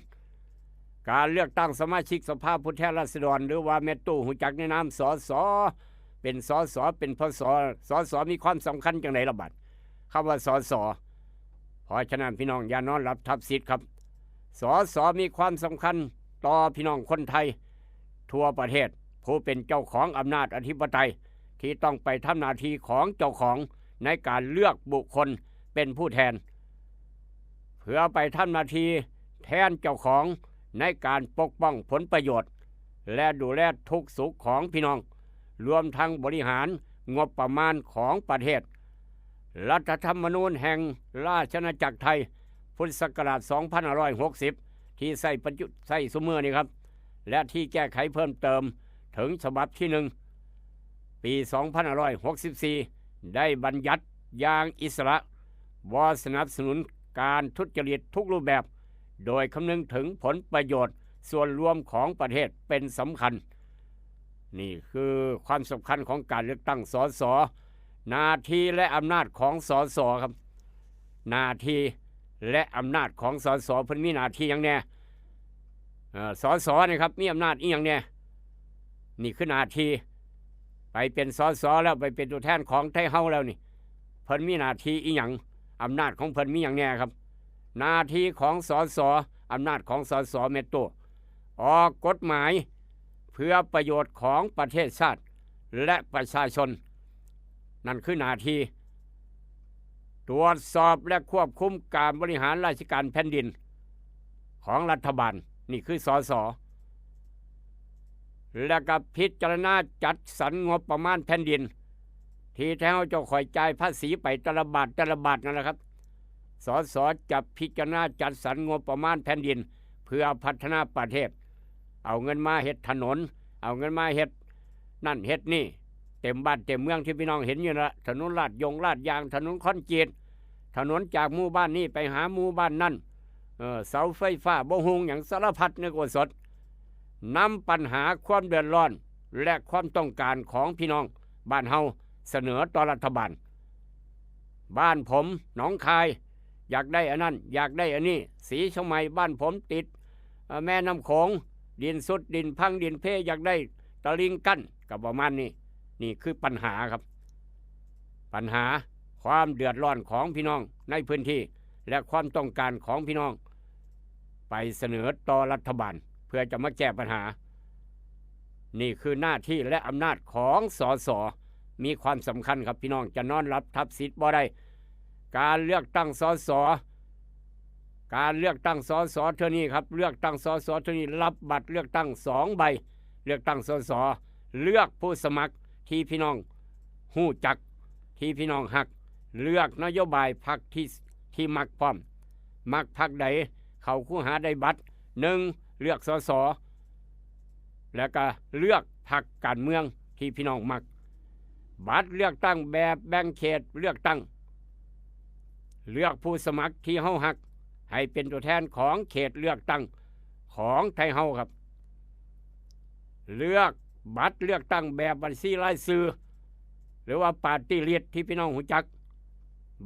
การเลือกตั้งสมาชิกสภาผู้แทนราษฎร หรือว่าแม่ตู้ฮู้จักในนาม สส เป็น สส เป็น พส สส มีความสำคัญจังได๋ล่ะบัด คำว่า สส เพราะฉะนั้นพี่น้องอย่านอนหลับทับสิทธิ์ครับ สส มีความสำคัญต่อพี่น้องคนไทยทั่วประเทศ ผู้เป็นเจ้าของอำนาจอธิปไตย ที่ต้องไปทำหน้าที่ของเจ้าของในการเลือกบุคคลเป็นผู้แทน เพื่อไปทำหน้าที่แทนเจ้าของในการปกป้องผลประโยชน์ และดูแลทุกข์สุขของพี่น้อง รวมทั้งบริหารงบประมาณของประเทศ รัฐธรรมนูญแห่งราชอาณาจักรไทย พุทธศักราช สองพันห้าร้อยหกสิบ ที่ใช้ปัจจุ ใช้ซุมื้อนี้ครับ และที่แก้ไขเพิ่มเติมถึงฉบับที่ หนึ่ง ปี สองพันห้าร้อยหกสิบสี่ ได้บัญญัติอย่างอิสระ บ่สนับสนุนการทุจริตทุกรูปแบบ โดยคำนึงถึงผลประโยชน์ส่วนรวมของประเทศเป็นสำคัญ นี่คือความสำคัญของการเลือกตั้ง สส หน้าที่และอำนาจของ สส ครับ หน้าที่และอำนาจของ สส เพิ่นมีหน้าที่หยังแหน่ เอ่อ สส นี่ครับ มีอำนาจอีหยังแหน่ นี่คือหน้าที่ ไปเป็น สส แล้ว ไปเป็นตัวแทนของไทเฮาแล้วนี่ เพิ่นมีหน้าที่อีหยัง อำนาจของเพิ่นมีหยังแหน่ครับ หน้าที่ของ สส อำนาจของ สส แม่ตู้ ออกกฎหมายเพื่อประโยชน์ของประเทศชาติ และประชาชน นั่นคือหน้าที่ ตรวจสอบและควบคุมการบริหารราชการแผ่นดินของรัฐบาล นี่คือ สส และก็พิจารณาจัดสรรงบประมาณแผ่นดิน ที่แท้เฮาเจ้าข่อยจ่ายภาษีไปแต่ละบาทแต่ละบาทนั่นแหละครับ สส จะพิจารณาจัดสรรงบประมาณแผ่นดิน เพื่อพัฒนาประเทศ เอาเงินมาเฮ็ดถนน เอาเงินมาเฮ็ดนั่นเฮ็ดนี่ เต็มบ้านเต็มเมืองที่พี่น้องเห็นอยู่นั่นละ ถนนลาดยงลาดยาง ถนนคอนกรีต ถนนจากหมู่บ้านนี้ไปหาหมู่บ้านนั่น เออ เสาไฟฟ้าบ่ฮู้หยัง สารพัดนึกว่าสด นำปัญหาความเดือดร้อน และความต้องการของพี่น้องบ้านเฮาเสนอต่อรัฐบาล บ้านผมหนองคาย อยากได้อันนั้น อยากได้อันนี้ ศรีเชียงใหม่ บ้านผมติด เอ่อ แม่น้ำโขง ดินซุด ดินพัง ดินเพ อยากได้ตะลิ่งกั้น ก็ประมาณนี้ นี่คือปัญหาครับ ปัญหาความเดือดร้อนของพี่น้องในพื้นที่ และความต้องการของพี่น้อง ไปเสนอต่อรัฐบาล เพื่อจะมาแก้ปัญหา นี่คือหน้าที่และอำนาจของ สส มีความสำคัญครับพี่น้อง จะนอนหลับทับสิทธิ์บ่ได้ การเลือกตั้ง สส การเลือกตั้ง สส เทื่อนี้ครับ เลือกตั้ง สส เทื่อนี้ รับบัตรเลือกตั้งสองใบ เลือกตั้ง สส เลือกผู้สมัครที่พี่น้องฮู้จัก ที่พี่น้องฮัก เลือกนโยบายพรรคที่ ที่มักพร้อม มักพรรคใด เข้าคูหาได้บัตร หนึ่ง เลือก สส แล้วก็เลือกพรรคการเมืองที่พี่น้องมัก บัตรเลือกตั้งแบบแบ่งเขตเลือกตั้ง เลือกผู้สมัครที่เฮาฮัก ให้เป็นตัวแทนของเขตเลือกตั้งของไทยเฮาครับ เลือกบัตรเลือกตั้งแบบบัญชีรายชื่อ หรือว่าปาร์ตี้ลิสต์ที่พี่น้องรู้จัก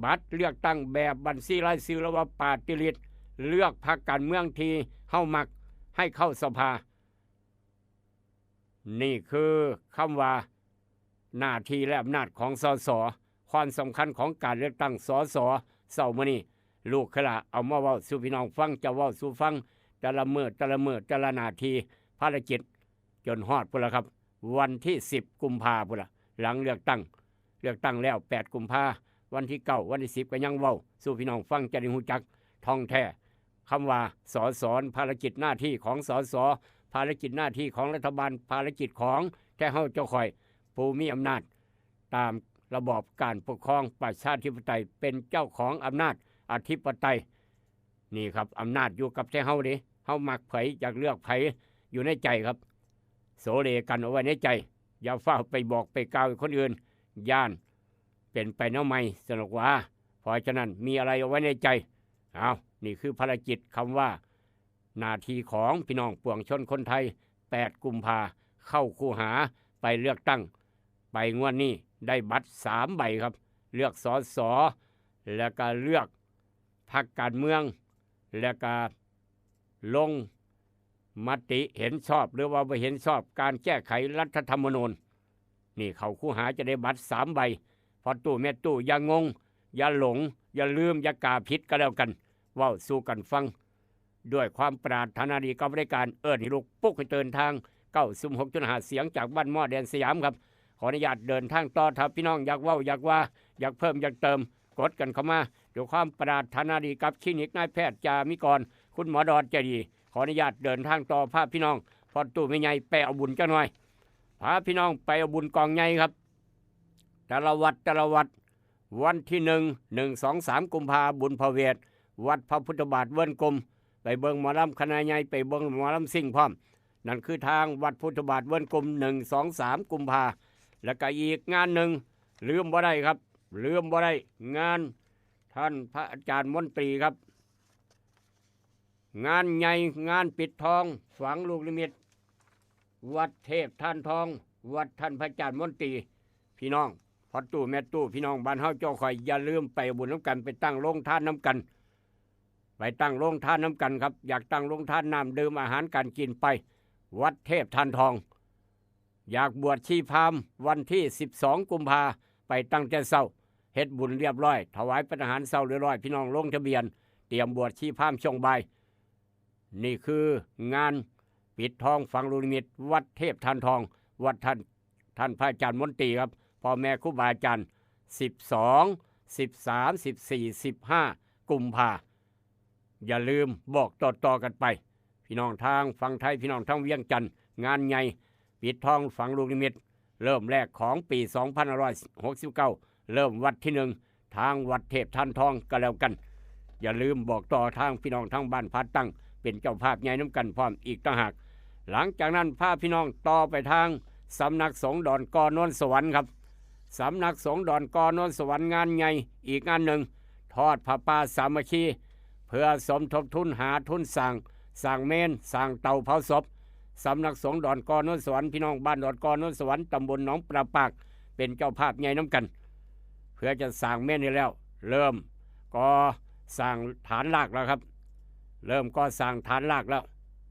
บัตรเลือกตั้งแบบบัญชีรายชื่อหรือว่าปาร์ตี้ลิสต์ เลือกพรรคการเมืองที่เฮามักให้เข้าสภา นี่คือคำว่าหน้าที่และอำนาจของ สส ความสำคัญของการเลือกตั้ง สส เช้ามื้อนี้ ลูกเคยละเอามาเว้าสู่พี่น้องฟัง จะเว้าสู่ฟัง แต่ละมื้อ แต่ละมื้อ แต่ละหน้าที่ ภารกิจ จนฮอดพุ้นละครับ วันที่ สิบ กุมภาพุ้นละ หลังเลือกตั้ง เลือกตั้งแล้ว แปด กุมภา วันที่ เก้า วันที่ สิบ ก็ยังเว้าสู่พี่น้องฟัง จะได้รู้จักท่องแท้ คำว่า สส ภารกิจหน้าที่ของ สส ภารกิจหน้าที่ของรัฐบาล ภารกิจของแท้เฮาเจ้าข่อย ผู้มีอำนาจตามระบอบการปกครองประชาธิปไตย เป็นเจ้าของอำนาจอธิปไตย นี่ครับ อำนาจอยู่กับแท้เฮาเด้ เฮามักไผ อยากเลือกไผ อยู่ในใจครับ โสเลกันเอาไว้ในใจ อย่าฟ้าวไปบอกไปกล่าวให้คนอื่น ย้านเป็นไปแนวใหม่ สนุกว่า เพราะฉะนั้นมีอะไรเอาไว้ในใจ เอา นี่คือภารกิจ คำว่าหน้าที่ของพี่น้องปวงชนคนไทย แปด กุมภา เข้าคูหา ไปเลือกตั้ง ไปงวดนี้ได้บัตร สาม ใบครับ เลือก สส แล้วก็เลือกพรรคการเมือง แล้วก็ลงมติเห็นชอบหรือว่าบ่เห็นชอบการแก้ไขรัฐธรรมนูญ นี่เข้าคูหาจะได้บัตร สาม ใบ พ่อตู้แม่ตู้อย่างง อย่าหลง อย่าลืม อย่ากาผิดก็แล้วกัน เว้าสู่กันฟัง ด้วยความปรารถนาดีกับรายการเอิ้นให้ลุกปลุกให้ตื่นทาง เก้าสิบหกจุดห้า เสียงจากบ้านหม้อแดนสยามครับ ขออนุญาตเดินทางต่อ ถ้าพี่น้องอยากเว้า อยากว่า อยากเพิ่ม อยากเติม กดกันเข้ามา ด้วยความปรารถนาดีกับคลินิกนายแพทย์จามิกร คุณหมอดอนใจดี ขออนุญาตเดินทางต่อ พาพี่น้อง พ่อตู้แม่ใหญ่ไปเอาบุญจักหน่อย พาพี่น้องไปเอาบุญกองใหญ่ครับ แต่ละวัด แต่ละวัด วันที่ หนึ่ง หนึ่ง สอง สาม กุมภา บุญพระเวท วัดพระพุทธบาทเวิ้นกลม ไปเบิ่งหมอลำคณะใหญ่ ไปเบิ่งหมอลำซิ่งพร้อม นั่นคือทางวัดพุทธบาทเวิ้นกลม หนึ่ง สอง สาม กุมภา แล้วก็อีกงานหนึ่ง ลืมบ่ได้ครับ ลืมบ่ได้ งานท่านพระอาจารย์มนตรีครับ งานใหญ่ งานปิดทอง ฝังลูกนิมิต วัดเทพธานทอง วัดท่านพระอาจารย์มนตรี พี่น้อง พ่อตู้แม่ตู้ พี่น้องบ้านเฮาเจ้าข่อย อย่าลืมไปบุญนำกัน ไปตั้งโรงทานนำกัน ไปตั้งโรงทานนำกันครับ อยากตั้งโรงทานน้ำดื่มอาหารการกินไป วัดเทพธานทอง อยากบวชชีพราหมณ์ วันที่ สิบสอง กุมภา ไปตั้งแต่เช้า เฮ็ดบุญเรียบร้อย ถวายปัณหารเช้าเรียบร้อย พี่น้องลงทะเบียน เตรียมบวชชีพราหมณ์ช่วงบ่าย นี่คืองานปิดทองฝังลูกนิมิต วัดเทพธานทอง วัดท่าน ท่านพระอาจารย์มนตรีครับ พ่อแม่ครูบาอาจารย์ สิบสอง สิบสาม สิบสี่ สิบห้า กุมภา อย่าลืมบอกต่อๆกันไป พี่น้องทางฝั่งไทย พี่น้องทางเวียงจันทน์ งานใหญ่ปิดทองฝังลูกนิมิต เริ่มแรกของปี สองพันห้าร้อยหกสิบเก้า เริ่มวัดที่ หนึ่ง ทางวัดเทพธานทองก็แล้วกัน อย่าลืมบอกต่อทางพี่น้องทางบ้านผาตั้ง เป็นเจ้าภาพใหญ่นำกันพร้อมอีกต่างหาก หลังจากนั้นพาพี่น้องต่อไปทางสำนักสงฆ์ดอนกอโนนสวรรค์ครับ สำนักสงฆ์ดอนกอโนนสวรรค์ งานใหญ่อีกงานหนึ่ง ทอดผ้าป่าสามัคคี เพื่อสมทบทุนหาทุนสร้าง สร้างเมน สร้างเตาเผาศพ สำนักสงฆ์ดอนกอโนนสวรรค์ พี่น้องบ้านดอนกอโนนสวรรค์ ตำบลหนองปลาปาก เป็นเจ้าภาพใหญ่นำกัน เพื่อจะสร้างเมนให้แล้ว เริ่มก่อสร้างฐานรากแล้วครับ เริ่มก่อสร้างฐานรากแล้ว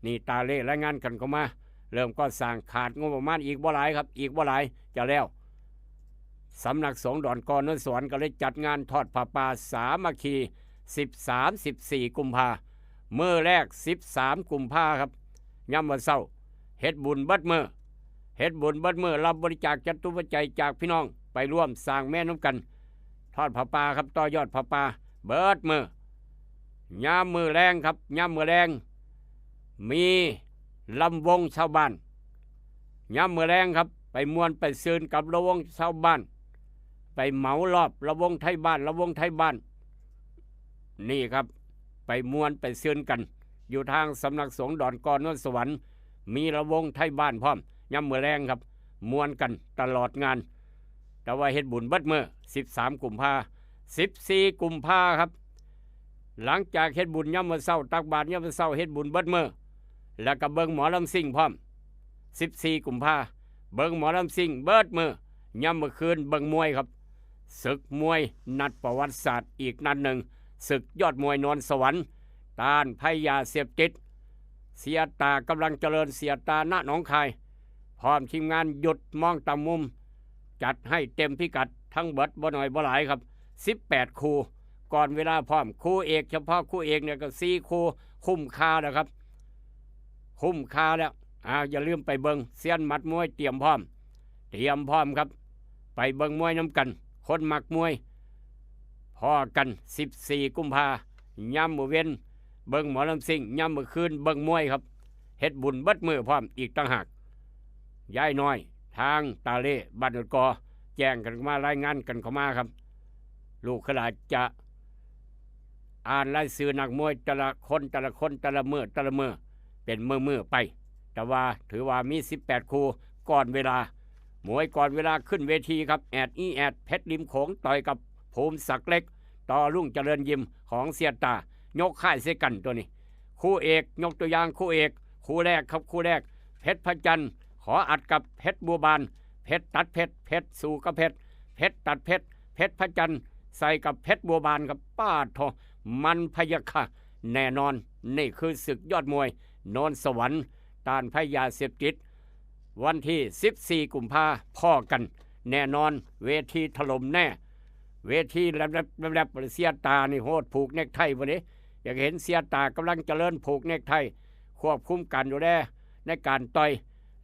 นี่ตาเล่รายงานกันเข้ามา เริ่มก่อสร้าง ขาดงบประมาณอีกบ่หลายครับ อีกบ่หลายจะแล้ว สำนักสงฆ์ดอนกอโนนสวรรค์ก็เลยจัดงานทอดผ้าป่าสามัคคี สิบสาม สิบสี่ กุมภา มื้อแรก สิบสาม กุมภาครับ ยามมื้อเช้า เฮ็ดบุญเบิดมื้อ เฮ็ดบุญเบิดมื้อ รับบริจาคจตุปัจจัยจากพี่น้อง ไปร่วมสร้างเมนนำกัน ทอดผ้าป่าครับ ต่อยอดผ้าป่า เบิดมื้อ ยามมื้อแลงครับ ยามมื้อแลง มีลำวงชาวบ้าน ยามมื้อแลงครับ ไปม่วนไปซื่นกับลำวงชาวบ้าน ไปเหมารอบลำวงไทบ้าน ลำวงไทบ้าน นี่ครับ ไปม่วนไปซื่นกัน อยู่ทางสำนักสงฆ์ดอนกอโนนสวรรค์ มีระวงไทบ้านพร้อม ยามมื้อแลงครับ ม่วนกันตลอดงาน แต่ว่าเฮ็ดบุญเบิดมื้อ สิบสาม กุมภา สิบสี่ กุมภาครับ หลังจากเฮ็ดบุญยามมื้อเช้า ตักบาตรยามมื้อเช้า เฮ็ดบุญเบิดมื้อ แล้วก็เบิ่งหมอลำซิ่งพร้อม สิบสี่ กุมภา เบิ่งหมอลำซิ่งเบิดมื้อ ยามมื้อคืนเบิ่งมวยครับ ศึกมวยนัดประวัติศาสตร์อีกนัดหนึ่ง ศึกยอดมวยนนท์สวรรค์ ต้านภัยยาเสพติด เสียตากำลังเจริญ เสียตา ณ หนองคาย พร้อมทีมงานหยุดมองต่ำมุม จัดให้เต็มพิกัด ทั้งเบิดบ่น้อยบ่หลายครับ สิบแปด คู่ ก่อนเวลาพร้อม คู่เอก เฉพาะคู่เอกเนี่ยก็ สี่ คู่ คุ้มค่าแล้วครับ คุ้มค่าแล้ว อ่า อย่าลืมไปเบิ่ง เซียนหมัดมวยเตรียมพร้อม เตรียมพร้อมครับ ไปเบิ่งมวยนำกัน คนมักมวย พ้อกัน สิบสี่ กุมภา ยามมื้อเว็น เบิ่งหมอลำซิ่ง ยามมื้อคืนเบิ่งมวยครับ เฮ็ดบุญเบิดมื้อพร้อมอีกต่างหาก ยายน้อย ทางตาเล่ บ้านดอนกอ แจ้งกันเข้ามารายงานกันเข้ามาครับ ลูกขลาดจะอ่านรายชื่อนักมวยแต่ละคน แต่ละคน แต่ละมื้อ แต่ละมื้อ เป็นมื้อๆไป แต่ว่าถือว่ามี สิบแปด คู่ ก่อนเวลา มวยก่อนเวลาขึ้นเวทีครับ แอดอีแอด เพชรริมโขง ต่อยกับภูมิศักดิ์เล็ก ต่อรุ่งเจริญยิมของเสียตา ยกค่ายเสียกันตัวนี้ คู่เอก ยกตัวอย่างคู่เอก คู่แรกครับ คู่แรก เพชรพระจันทร์ ขออัดกับเพชรบัวบาน เพชรตัดเพชร เพชรสู่กับเพชร เพชรตัดเพชร เพชรพระจันทร์ ใส่กับเพชรบัวบานครับ ป้าดโถ มันพะยะค่ะ แน่นอน นี่คือศึกยอดมวยนนท์สวรรค์ ต้านภัยยาเสพติด วันที่ สิบสี่ กุมภา พ้อกัน แน่นอน เวทีถล่มแน่ เวทีแลบๆแลบๆ เสียตานี่โหด ผูกเนคไทบ่เด้ อยากเห็นเสียตากำลังเจริญ ผูกเนคไท ควบคุมการดูแลในการต่อย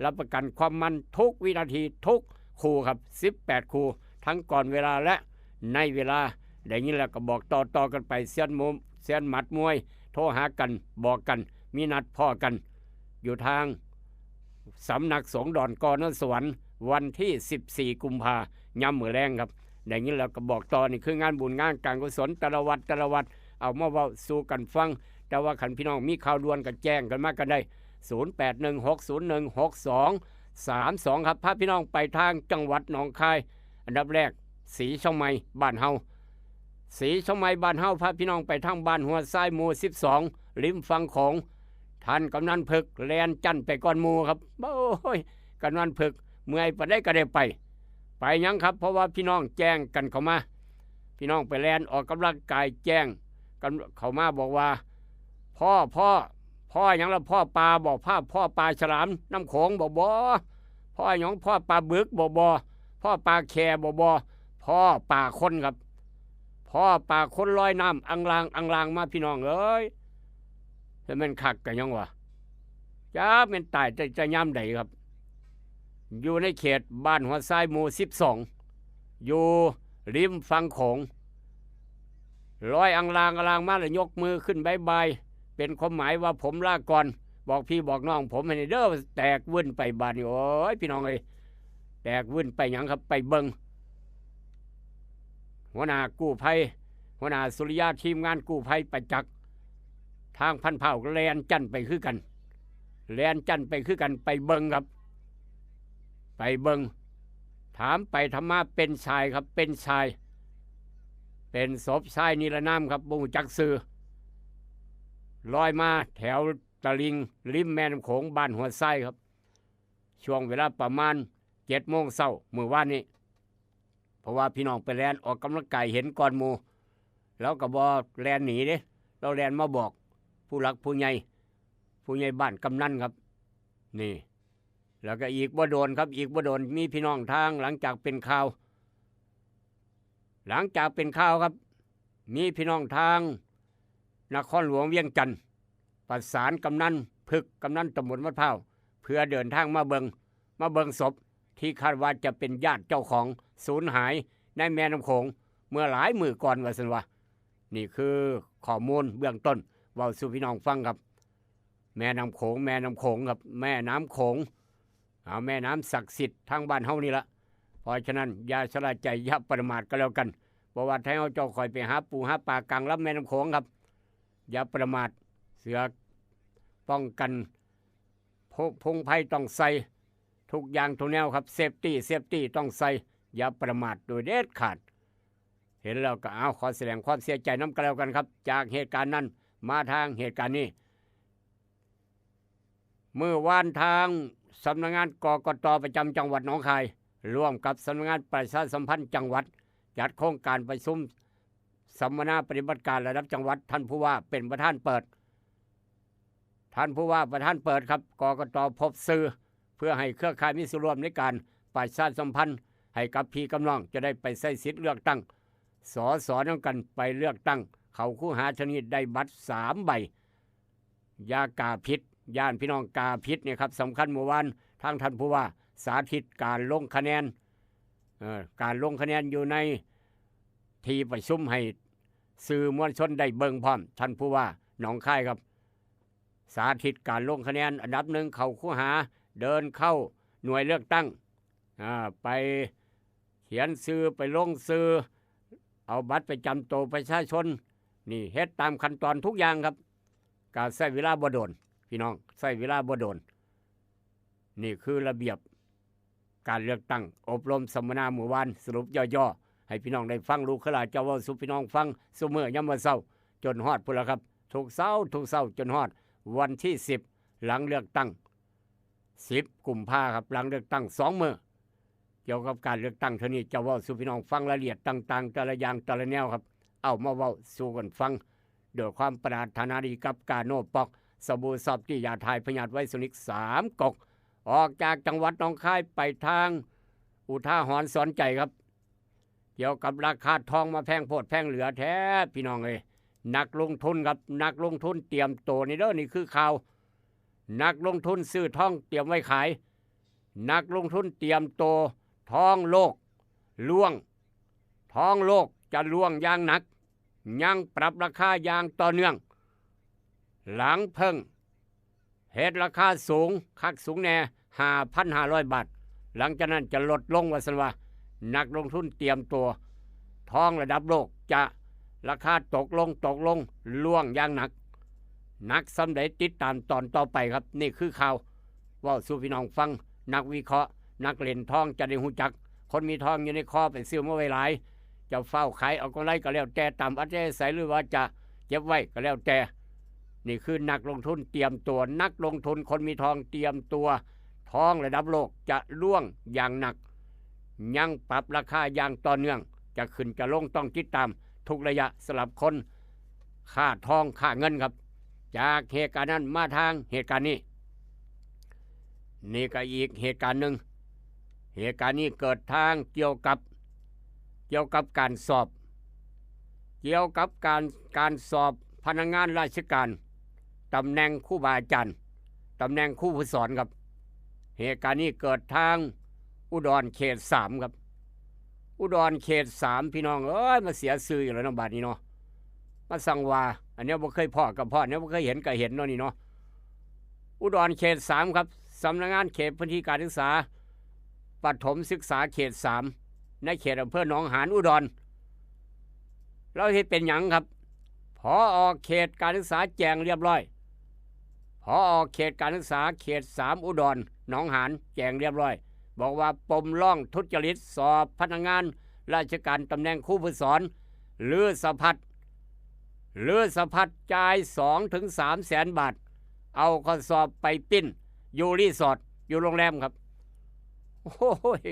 รับประกันความมันทุกวินาที ทุกคู่ครับ สิบแปด คู่ ทั้งก่อนเวลาและในเวลา ได้ยินแล้วก็บอกต่อๆกันไป เซียนมวย เซียนหมัดมวย โทรหากัน บอกกัน มีนัดพ้อกัน อยู่ทางสำนักสงฆ์ดอนกอโนนท์สวรรค์ วันที่ สิบสี่ กุมภา ยามมื้อแลงครับ ได้ยินแล้วก็บอกต่อ นี่คืองานบุญงานการกุศล แต่ละวัด แต่ละวัด เอามาเว้าสู่กันฟัง แต่ว่าคันพี่น้องมีข่าวด่วนก็แจ้งกันมากันได้ ศูนย์แปดหนึ่งหกศูนย์หนึ่งหกสองสามสอง ครับ พาพี่น้องไปทางจังหวัดหนองคาย อันดับแรก ศรีเชียงใหม่บ้านเฮา ศรีเชียงใหม่บ้านเฮา พาพี่น้องไปทางบ้านหัวทราย หมู่ สิบสอง ริมฝั่งโขง ท่านกำนันเพิกแล่นจั่นไปก่อนหมู่ครับ โอ้ย กำนันเพิกเมื่อยปานใดก็ได้ไป ไปหยังครับ เพราะว่าพี่น้องแจ้งกันเข้ามา พี่น้องไปแล่นออกกำลังกาย แจ้งกันเข้ามาบอกว่า พ้อ พ้อ พ้อหยังละ พ้อปลาบ่ พ้อ พ้อปลาฉลามน้ำโขงบ่ บ่ พ้อหยัง พ้อปลาบึกบ่ บ่ พ้อปลาแคบ่ บ่ พ้อปลาคนครับ พ้อปลาคนลอยน้ำอังลางอังลางมา พี่น้องเอ้ย จะแม่นคักกันยังวะ จักแม่นตายแต่จะยามใดครับ อยู่ในเขตบ้านหัวทราย หมู่ สิบสอง อยู่ริมฝั่งโขง ลอยอังลางอังลางมาแล้วยกมือขึ้นบ๊ายบาย เป็นความหมายว่าผมลาก่อน บอกพี่บอกน้องผมให้เด้อ แตกวื่นไปบาดนี้ โอ้ย พี่น้องเอ้ย แตกวื่นไปหยังครับ ไปเบิ่ง หัวหน้ากู้ภัย หัวหน้าสุริยา ทีมงานกู้ภัยประจักษ์ ทางพันเผ่าก็แล่นจั่นไปคือกัน แล่นจั่นไปคือกัน ไปเบิ่งครับ ไปเบิ่ง ถามไปถามมาเป็นชายครับ เป็นชาย เป็นศพชายนิรนามครับ บ่ฮู้จักชื่อ ลอยมาแถวตลิ่งริมแม่น้ำโขง บ้านหัวทรายครับ ช่วงเวลาประมาณ เจ็ดโมงเช้ามื้อวานนี้ เพราะว่าพี่น้องไปแล่นออกกำลังกายเห็นก่อนหมู่ แล้วก็บ่แล่นหนีเด้ เราแล่นมาบอกผู้หลักผู้ใหญ่ ผู้ใหญ่บ้านกำนันครับ นี่ แล้วก็อีกบ่โดนครับ อีกบ่โดน มีพี่น้องทาง หลังจากเป็นข่าว หลังจากเป็นข่าวครับ มีพี่น้องทางนครหลวงเวียงจันทน์ ประสานกำนันเพิก กำนันตำบลวัดพร้าว เพื่อเดินทางมาเบิ่ง มาเบิ่งศพที่คาดว่าจะเป็นญาติเจ้าของสูญหายในแม่น้ำโขง เมื่อหลายมื้อก่อนว่าซั่นวะ นี่คือข้อมูลเบื้องต้น เว้าสู่พี่น้องฟังครับ แม่น้ำโขง แม่น้ำโขงครับ แม่น้ำโขง เอา แม่น้ำศักดิ์สิทธิ์ทางบ้านเฮานี่ละ เพราะฉะนั้นอย่าชะล่าใจ อย่าประมาทก็แล้วกัน เพราะว่าไทเฮาเจ้าคอยไปหาปูหาปลากลางลำแม่น้ำโขงครับ อย่าประมาท เสื้อป้องกันพงพงไพรต้องใส่ ทุกอย่างทุกแนวครับ เซฟตี้ เซฟตี้ ต้องใส่ อย่าประมาทโดยเด็ดขาด เห็นแล้วก็เอาขอแสดงความเสียใจนำกันแล้วกันครับ จากเหตุการณ์นั้นมาทางเหตุการณ์นี้ เมื่อวานทางสำนักงานกกตประจำจังหวัดหนองคาย ร่วมกับสำนักงานประชาสัมพันธ์จังหวัด จัดโครงการประชุมสัมมนาปฏิบัติการระดับจังหวัด ท่านผู้ว่าเป็นประธานเปิด ท่านผู้ว่าประธานเปิดครับ กกตพบสื่อ เพื่อให้เครือข่ายมีส่วนร่วมในการประชาสัมพันธ์ให้กับพี่กับน้อง จะได้ไปใช้สิทธิ์เลือกตั้ง สส นำกันไปเลือกตั้ง เข้าคูหาเทื่อนี้ได้บัตรสามใบ อย่ากาผิด ย่านพี่น้องกาผิดเนี่ยครับ สำคัญเมื่อวานทางท่านผู้ว่าสาธิตการลงคะแนน เอ่อ การลงคะแนนอยู่ในที่ประชุมให้สื่อมวลชนได้เบิ่งพร้อม ท่านผู้ว่าหนองคายครับ สาธิตการลงคะแนน อันดับหนึ่งเข้าคูหา เดินเข้าหน่วยเลือกตั้ง อ่า ไปเขียนชื่อ ไปลงชื่อ เอาบัตรประจำตัวประชาชน นี่เฮ็ดตามขั้นตอนทุกอย่างครับ ก็ใช้เวลาบ่โดน พี่น้อง ใช้เวลาบ่โดน นี่คือระเบียบการเลือกตั้ง อบรมสัมมนาเมื่อวาน สรุปย่อๆ ให้พี่น้องได้ฟัง ลูกขลาเจ้าเว้าสู่พี่น้องฟังซุมื้อยามมื้อเช้า จนฮอดพุ้นล่ะครับ ทุกเช้า ทุกเช้า จนฮอดวันที่สิบ หลังเลือกตั้ง สิบกุมภาครับ หลังเลือกตั้งสองมื้อ เกี่ยวกับการเลือกตั้งเทื่อนี้ เจ้าเว้าสู่พี่น้องฟังรายละเอียดต่างๆ แต่ละอย่างแต่ละแนวครับ เอามาเว้าสู่กันฟัง ด้วยความปรารถนาดีกับกาโนปอก สบู่ซอฟตี้ ยาถ่ายพยาธิไวรัสนิกสามก๊อก ออกจากจังหวัดหนองคายไปทางอุทาหรณ์สอนใจครับ เกี่ยวกับราคาทองมาแพงโพดแพงเหลือแท้ พี่น้องเอ้ย นักลงทุนครับ นักลงทุนเตรียมตัวนี่เด้อ นี่คือข่าว นักลงทุนซื้อทองเตรียมไว้ขาย นักลงทุนเตรียมตัว ทองโลกร่วง ทองโลกจะร่วงอย่างหนัก ยังปรับราคาอย่างต่อเนื่อง หลังเพิ่งเฮ็ดราคาสูงคักสูงแน่ ห้าพันห้าร้อยบาท หลังจากนั้นจะลดลง ว่าซั่นว่า นักลงทุนเตรียมตัว ทองระดับโลกจะราคาตกลง ตกลง ร่วงอย่างหนัก หนักส่ำใดติดตามตอนต่อไปครับ นี่คือข่าว เว้าสู่พี่น้องฟัง นักวิเคราะห์ นักเล่นทองจะได้ฮู้จัก คนมีทองอยู่ในคอไปซื้อมาไว้หลาย จะฟ้าวขายเอากำไรก็แล้วแต่ตามอัธยาศัย หรือว่าจะเก็บไว้ก็แล้วแต่ นี่คือนักลงทุนเตรียมตัว นักลงทุนคนมีทองเตรียมตัว ทองระดับโลกจะร่วงอย่างหนัก ยังปรับราคาอย่างต่อเนื่อง จะขึ้นจะลงต้องติดตามทุกระยะสำหรับคนค้าทองค้าเงินครับ จากเหตุการณ์นั้นมาทางเหตุการณ์นี้ นี่ก็อีกเหตุการณ์หนึ่ง เหตุการณ์นี้เกิดทางเกี่ยวกับ เกี่ยวกับการสอบ เกี่ยวกับการ การสอบพนักงานราชการ ตำแหน่งครูบาอาจารย์ ตำแหน่งครูผู้สอนครับ เหตุการณ์นี้เกิดทางอุดรเขตสามครับ อุดรเขตสาม พี่น้องเอ้ย มาเสียชื่ออีกแล้วเนาะ บาดนี้เนาะ มาสั่งว่า อันนี้บ่เคยพ้อกับพ้อ อันนี้บ่เคยเห็นกับเห็นเนาะนี่เนาะ อุดรเขตสามครับ สำนักงานเขตพื้นที่การศึกษา ประถมศึกษาเขตสาม ในเขตอำเภอหนองหานอุดร เราเฮ็ดเป็นหยังครับ ผอ.เขตการศึกษาแจ้งเรียบร้อย ผอ.เขตการศึกษาเขตสาม อุดรหนองหานแจ้งเรียบร้อย บอกว่าปมร้องทุจริตสอบพนักงานราชการตำแหน่งครูผู้สอน ลือสะพัด ลือสะพัดจ่ายสองถึงสามแสนบาท เอาข้อสอบไปปิ้นอยู่รีสอร์ท อยู่โรงแรมครับ โอ้ย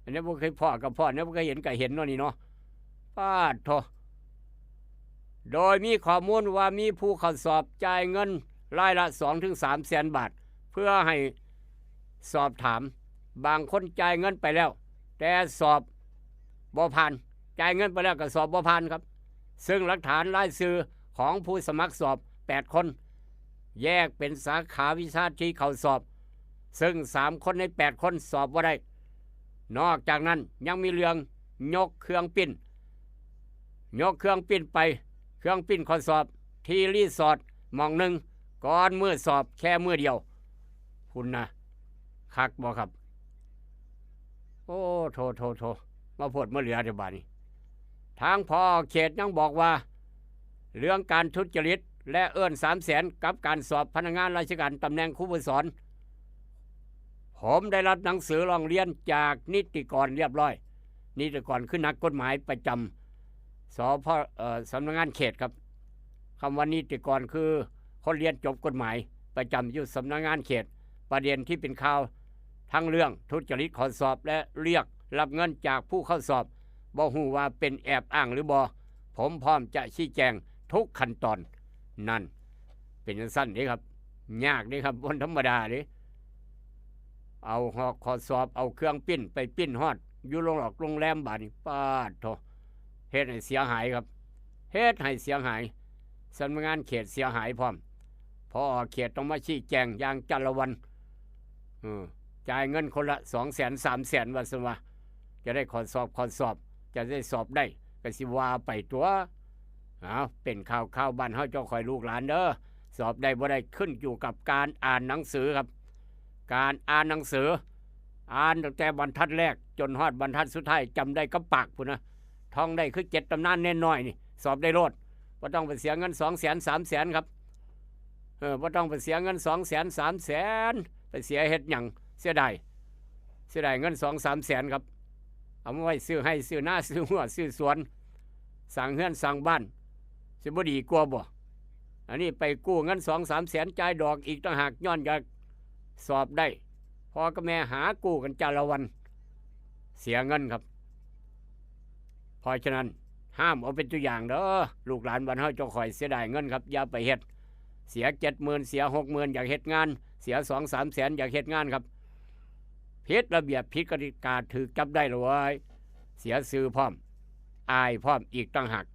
อันนี้บ่เคยพ้อกับพ้อ อันนี้บ่เคยเห็นกับเห็นเนาะนี่เนาะ ปาดโธ่ โดยมีข้อมูลว่ามีผู้เข้าสอบจ่ายเงินรายละสองถึงสามแสนบาท เพื่อให้สอบถาม บางคนจ่ายเงินไปแล้ว แต่สอบบ่ผ่าน จ่ายเงินไปแล้วก็สอบบ่ผ่านครับ ซึ่งหลักฐานรายชื่อของผู้สมัครสอบแปดคน แยกเป็นสาขาวิชาที่เข้าสอบ ซึ่งสามคนในแปดคนสอบบ่ได้ นอกจากนั้นยังมีเรื่องยกเครื่องปิ้น ยกเครื่องปิ้นไป เครื่องปิ้นข้อสอบที่รีสอร์ทหม่องหนึ่ง ก่อนมื้อสอบแค่มื้อเดียว พุ้นนะ คักบ่ครับ โอ้ โธ่ โธ่ โธ่ มาโพดมาเหลือเด้อบาดนี้ ทาง ผอ.เขตยังบอกว่า เรื่องการทุจริต และเอิ้นสามแสนกับการสอบพนักงานราชการตำแหน่งครูผู้สอน ผมได้รับหนังสือร้องเรียนจากนิติกรเรียบร้อย นิติกรคือนักกฎหมายประจำ สพ เอ่อ สำนักงานเขตครับ คำว่านิติกรคือคนเรียนจบกฎหมายประจำอยู่สำนักงานเขต ประเด็นที่เป็นข่าวทั้งเรื่องทุจริตข้อสอบและเรียกรับเงินจากผู้เข้าสอบ บ่ฮู้ว่าเป็นแอบอ้างหรือบ่ ผมพร้อมจะชี้แจงทุกขั้นตอน นั่น เป็นจั่งซั้นเด้ครับ ยากเด้ครับ บ่ธรรมดาเด้ เอาฮอดข้อสอบ เอาเครื่องปริ้นไปปริ้นฮอด อยู่โรงหลอกโรงแรมบาดนี้ ปาดโธ่ เฮ็ดให้เสียหายครับ เฮ็ดให้เสียหาย สำนักงานเขตเสียหายพร้อม ผอ.เขตต้องมาชี้แจงอย่างจ้าละวัน เออ จ่ายเงินคนละสองแสน สามแสน ว่าซั่นว่า จะได้ข้อสอบ ข้อสอบ จะได้สอบได้ ก็สิว่าไปตั๊ว เอา เป็นข่าว ข่าวบ้านเฮาเจ้าข้อยลูกหลานเด้อ สอบได้บ่ได้ขึ้นอยู่กับการอ่านหนังสือครับ การอ่านหนังสือ อ่านตั้งแต่บรรทัดแรกจนฮอดบรรทัดสุดท้าย จำได้กับปากพู้นนะ ท่องได้คือเจ็ดตำนานแน่น้อยนี่ สอบได้โลด บ่ต้องไปเสียเงินสองแสน สามแสน ครับ เออ บ่ต้องไปเสียเงินสองแสน สามแสน ไปเสียเฮ็ดหยัง เสียดาย เสียดายเงินสองสามแสนครับ เอามาไว้ซื้อไฮ่ ซื้อนา ซื้อฮั้ว ซื้อสวน สร้างเฮือน สร้างบ้าน สิบ่ดีกว่าบ่ อันนี้ไปกู้เงินสองสามแสน จ่ายดอกอีกต่างหาก ย้อนอยากสอบได้ พ่อกับแม่หากู้กันจ้าละวัน เสียเงินครับ เพราะฉะนั้น ห้ามเอาเป็นตัวอย่างเด้อ ลูกหลานบ้านเฮาเจ้าข้อย เสียดายเงินครับ อย่าไปเฮ็ด เสียเจ็ดหมื่น เสียหกหมื่น อยากเฮ็ดงาน เสียสองสามแสน อยากเฮ็ดงานครับ ผิดระเบียบ ผิดกติกา ถูกจับได้เลย เสียชื่อพร้อม อายพร้อมอีกต่างหาก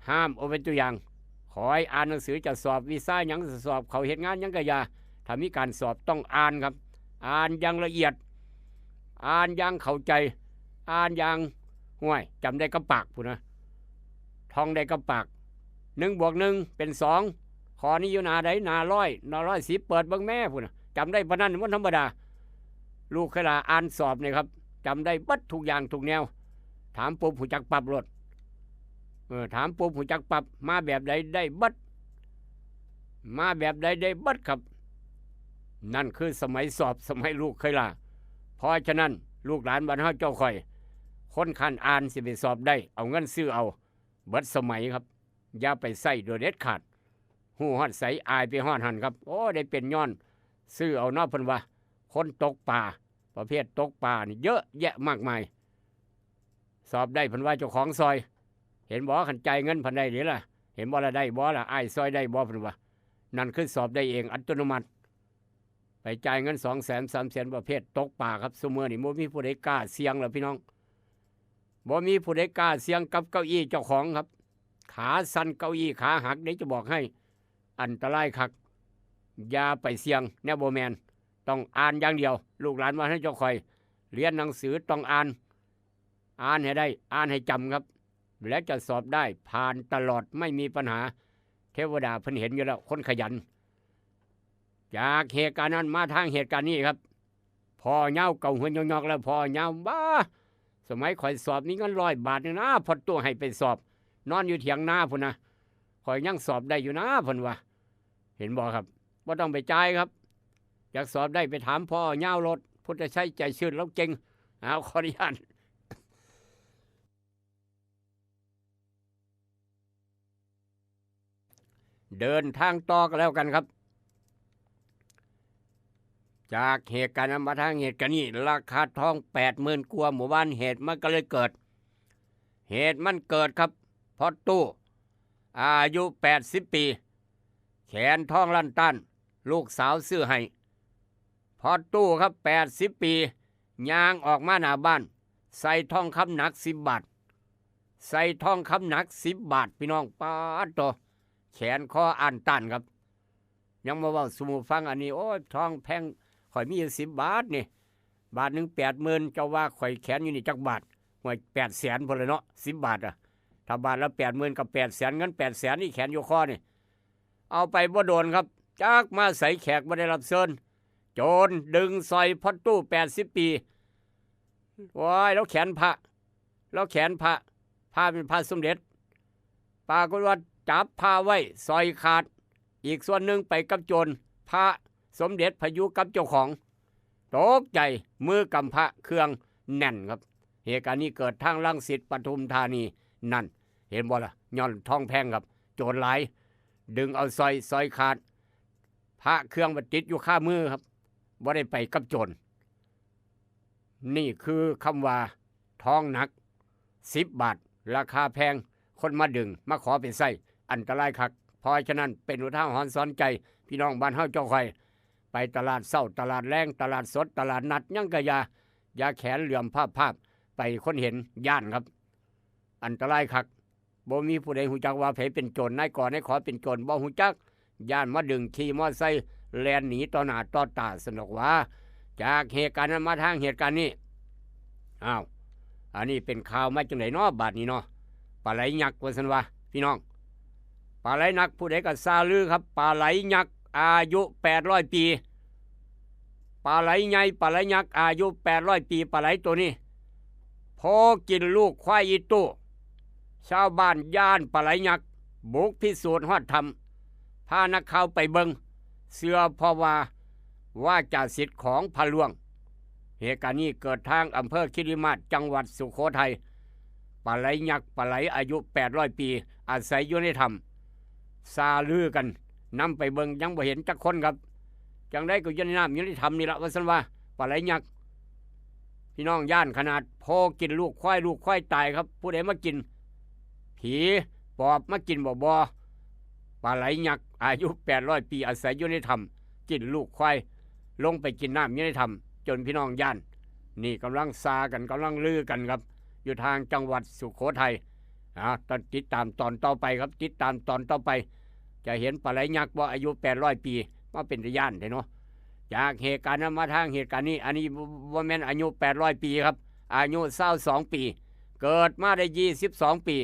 ห้ามเอาเป็นตัวอย่าง ขอให้อ่านหนังสือ จะสอบวีซ่าหยัง จะสอบเข้าเฮ็ดงานหยังก็อย่า ถ้ามีการสอบต้องอ่านครับ อ่านอย่างละเอียด อ่านอย่างเข้าใจ อ่านอย่าง ห้วย จำได้กับปากพู้นนะ ท่องได้กับปาก หนึ่งบวกหนึ่งเป็นสอง ข้อนี้อยู่หน้าใด หน้าร้อย หน้าร้อยสิบ เปิดเบิ่งแม่พู้นนะ จำได้ปานนั้น มันธรรมดา ลูกเคยหล้าอ่านสอบนี่ครับ จำได้เบิดทุกอย่างทุกแนว ถามปุ๊บฮู้จักปั๊บโลด เออ ถามปุ๊บฮู้จักปั๊บ มาแบบใดได้เบิด มาแบบใดได้เบิดครับ นั่นคือสมัยสอบ สมัยลูกเคยหล้า เพราะฉะนั้น ลูกหลานบ้านเฮาเจ้าข้อย คนคันอ่านสิไปสอบได้ เอาเงินซื้อเอา เบิดสมัยครับ อย่าไปใช้โดยเด็ดขาด ฮู้ฮอดไสอายไปฮอดหั่นครับ โอ้ ได้เป็นย้อนซื้อเอาเนาะเพิ่นว่า คนตกปลา ประเภทตกปลานี่เยอะแยะมากมาย สอบได้เพิ่นว่าเจ้าของซอย เห็นบ่ คันจ่ายเงินเพิ่นได้เด้ล่ะ เห็นบ่ล่ะ ได้บ่ล่ะ อ้ายซอยได้บ่เพิ่นว่า นั่นคือสอบได้เองอัตโนมัติ ไปจ่ายเงินสองแสน สามแสน ประเภทตกปลาครับ ซุมื้อนี้บ่มีผู้ใดกล้าเสี่ยงแล้วพี่น้อง บ่มีผู้ใดกล้าเสี่ยงกับเก้าอี้เจ้าของครับ ขาสั่น เก้าอี้ขาหักเด้ จะบอกให้ อันตรายคัก อย่าไปเสี่ยงแนวบ่แม่น ต้องอ่านอย่างเดียว ลูกหลานบ้านเฮาเจ้าข้อย เรียนหนังสือต้องอ่าน อ่านให้ได้ อ่านให้จำครับ แล้วจะสอบได้ ผ่านตลอด ไม่มีปัญหา เทวดาเพิ่นเห็นอยู่แล้ว คนขยัน จากเหตุการณ์นั้นมาทางเหตุการณ์นี้ครับ พ่อเหย้าเกาหัวยอกๆ แล้ว พ่อเหย้า บ้า สมัยข้อยสอบมีเงินร้อยบาทนี่นะ พ่อตู้ให้ไปสอบ นอนอยู่เถียงนาพู้นนะ ข้อยยังสอบได้อยู่นะ เพิ่นว่า เห็นบ่ครับ บ่ต้องไปจ่ายครับ อยากสอบได้ไปถามพ่อเหย้าโลด พุทธชัยใจชื้น ลาวเก่ง เอา ขออนุญาต เดินทางต่อกันแล้วกันครับ จากเหตุการณ์นั้นมาทางเหตุการณ์นี้ ราคาทองแปดหมื่นกว่า หมู่บ้าน เหตุมันก็เลยเกิด เหตุมันเกิดครับ พ่อตู้ อายุแปดสิบปี แขนทองลันตัน ลูกสาวซื้อให้ พ่อตู้ครับ แปดสิบปี ย่างออกมาหน้าบ้าน ใส่ทองคำหนักสิบบาท ใส่ทองคำหนักสิบบาท พี่น้อง ป๊าดโธ่ แขนคออันตันครับ ยังมาเว้าสู่หมู่ฟัง อันนี้ โอ้ย ทองแพง ข้อยมีอยู่สิบบาทนี่ บาทหนึ่งแปดหมื่น เจ้าว่าข้อยแขนอยู่นี่จักบาท ห้วย แปดแสนพุ้นแหละเนาะ สิบบาทอะ ถ้าบาทละแปดหมื่น ก็แปดแสน เงินแปดแสนนี่แขนอยู่คอนี่ เอาไปบ่โดนครับ จักมาใส แขกบ่ได้รับเชิญ โจรดึงสร้อยพ่อตู้แปดสิบปี โอ้ย ลาวแขนพระ ลาวแขนพระ พระเป็นพระสมเด็จ ปรากฏว่า จับพระไว้สร้อยขาด อีกส่วนหนึ่งไปกับโจร พระสมเด็จพายุกับเจ้าของ ตกใจ มือกำพระเครื่องแน่นครับ เหตุการณ์นี้เกิดทางรังสิต ปทุมธานี นั่น เห็นบ่ล่ะ ย้อนทองแพงครับ โจรหลาย ดึงเอาสร้อย สร้อยขาด พระเครื่องมาติดอยู่คามือครับ บ่ได้ไปกับโจร นี่คือคำว่าทองหนัก สิบบาท ราคาแพง คนมาดึง มาขอไปใช้ อันตรายคัก เพราะฉะนั้นเป็นอุทาหรณ์สอนใจ พี่น้องบ้านเฮาเจ้าข่อย ไปตลาดเช้า ตลาดแลง ตลาดสด ตลาดนัด หยังกะอย่า อย่าแขนเหลื่อมพาบๆ ไป คนเห็นย้านครับ อันตรายคัก บ่มีผู้ใดฮู้จักว่าไผเป็นโจร นายก นายขอเป็นโจร บ่ฮู้จัก ย้านมาดึง ขี่มอไซค์แล่นหนีต่อหน้าต่อตา ซั่นดอกหวา จากเหตุการณ์นั้นมาทางเหตุการณ์นี้ อ้าว อันนี้เป็นข่าวมาจั่งใดน้อ บาดนี้น้อ ปลาไหลยักษ์ ว่าซั่นหวา พี่น้อง ปลาไหลยักษ์ ผู้ใดก็ซาลือครับ ปลาไหลยักษ์อายุแปดร้อยปี ปลาไหลใหญ่ ปลาไหลยักษ์อายุแปดร้อยปี ปลาไหลตัวนี้ พอกินลูกควายอีตู้ ชาวบ้านย้านปลาไหลยักษ์ บุกพิสูจน์ฮอดถ้ำ พานักข่าวไปเบิ่ง เชื่อเพราะว่าวาจาสิทธิ์ของพระหลวง เหตุการณ์นี้เกิดทางอำเภอคิริมาศ จังหวัดสุโขทัย ปลาไหลยักษ์ ปลาไหลอายุแปดร้อยปี อาศัยอยู่ในถ้ำ ซาลือกัน นำไปเบิ่ง ยังบ่เห็นจักคนครับ จั่งใดก็อยู่ในน้ำอยู่ในถ้ำนี่ละ ว่าซั่นหวา ปลาไหลยักษ์ พี่น้องย้านขนาด พอกินลูกควาย ลูกควายตายครับ ผู้ใดมากิน ผีปอบมากินบ่ บ่ ปลาไหลยักษ์อายุแปดร้อยปี อาศัยอยู่ในถ้ำ กินลูกควาย ลงไปกินน้ำอยู่ในถ้ำ จนพี่น้องย้าน นี่กำลังซากัน กำลังลือกันครับ อยู่ทางจังหวัดสุโขทัย อ่า ต้องติดตามตอนต่อไปครับ ติดตามตอนต่อไป จะเห็นปลาไหลยักษ์บ่ อายุแปดร้อยปี มาเป็นตาย้านแท้เนาะ จากเหตุการณ์นั้นมาทางเหตุการณ์นี้ อันนี้บ่ บ่แม่นอายุแปดร้อยปีครับ อายุซาวสองปี เกิดมาได้ยี่สิบสองปี